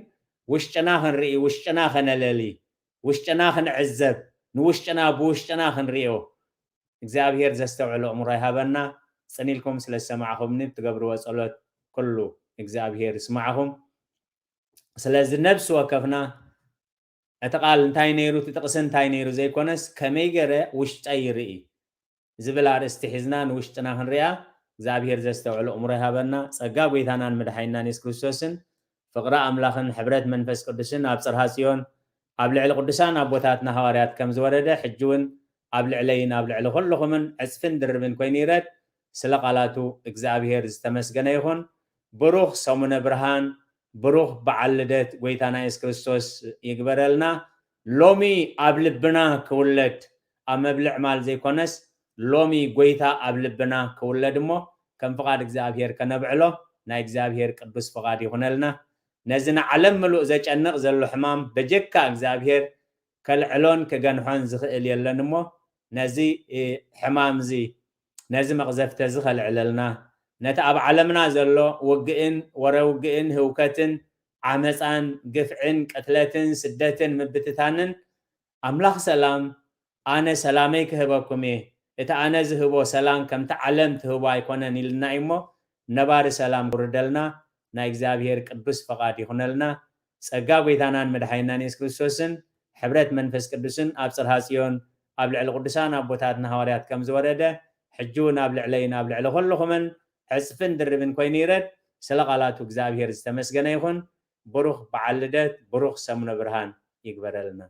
ውሽጥና ክንርኢ፣ ውሽጥና ከነለሊ፣ ውሽጥና ክንዕዘብ፣ ንውሽጥና ብውሽጥና ክንርእዮ፣ እግዚኣብሔር ዘስተውዕሎ ኣእምሮ ይሃበና። ጽን ኢልኩም ስለ ዝሰማዕኹምኒ፣ ብትገብርዎ ጸሎት ኩሉ እግዚኣብሔር ይስማዕኹም። ስለዚ ነብሲ ወከፍና እቲ ቃል እንታይ ነይሩ፣ እቲ ጥቕሲ እንታይ ነይሩ ዘይኮነስ፣ ከመይ ገይረ ውሽጠይ ይርኢ ዝብል ኣርእስቲ ሒዝና ንውሽጥና ክንሪኣ እግዚኣብሔር ዘስተውዕሎ ኣእምሮ ይሃበና። ጸጋ ጐይታናን መድሓኒናን የሱስ ክርስቶስን ፍቕሪ ኣምላኽን ሕብረት መንፈስ ቅዱስን ኣብ ጽርሃ ጽዮን ኣብ ልዕሊ ቅዱሳን ኣቦታትና ሃዋርያት ከም ዝወረደ፣ ሕጂ እውን ኣብ ልዕለይን ኣብ ልዕሊ ኩልኹምን ዕጽፍን ድርብን ኮይኑ ይረድ። ስለ ቃላቱ እግዚኣብሔር ዝተመስገነ ይኹን። ብሩኽ ሰሙነ ብርሃን፣ ብሩኽ በዓል ልደት ጐይታና የሱስ ክርስቶስ ይግበረልና። ሎሚ ኣብ ልብና ክውለድ፣ ኣብ መብልዕ ማል ዘይኮነስ፣ ሎሚ ጐይታ ኣብ ልብና ክውለድ እሞ፣ ከም ፍቓድ እግዚኣብሔር ከነብዕሎ ናይ እግዚኣብሔር ቅዱስ ፍቓድ ይኹነልና። ነዚ ንዓለም ምሉእ ዘጨንቕ ዘሎ ሕማም በጀካ እግዚኣብሔር ከልዕሎን ክገንሖን ዝኽእል የለን እሞ፣ ነዚ፣ እ፣ ሕማም እዚ፣ ነዚ መቕዘፍቲ እዚ ከልዕለልና፣ ነቲ ኣብ ዓለምና ዘሎ ውግእን ወረ ውግእን ህውከትን ዓመፃን ግፍዕን ቅትለትን ስደትን ምብትታንን ኣምላኽ ሰላም ኣነ ሰላመይ ክህበኩም እየ፣ እቲ ኣነ ዝህቦ ሰላም ከምቲ ዓለም ትህቦ ኣይኮነን ኢልና እዩ እሞ ነባሪ ሰላም ክውርደልና ናይ እግዚኣብሔር ቅዱስ ፈቓድ ይኹነልና። ጸጋ ጐይታናን መድሓኒናን የሱስ ክርስቶስን ሕብረት መንፈስ ቅዱስን ኣብ ጽርሃ ጽዮን ኣብ ልዕሊ ቅዱሳን ኣቦታትና ሃዋርያት ከም ዝወረደ ሕጂ እውን ኣብ ልዕለይን ኣብ ልዕሊ ኩልኹምን ዕጽፍን ድርብን ኮይኑ ይረድ። ስለ ቃላቱ እግዚኣብሔር ዝተመስገነ ይኹን። ብሩኽ በዓል ልደት፣ ብሩኽ ሰሙነ ብርሃን ይግበረልና።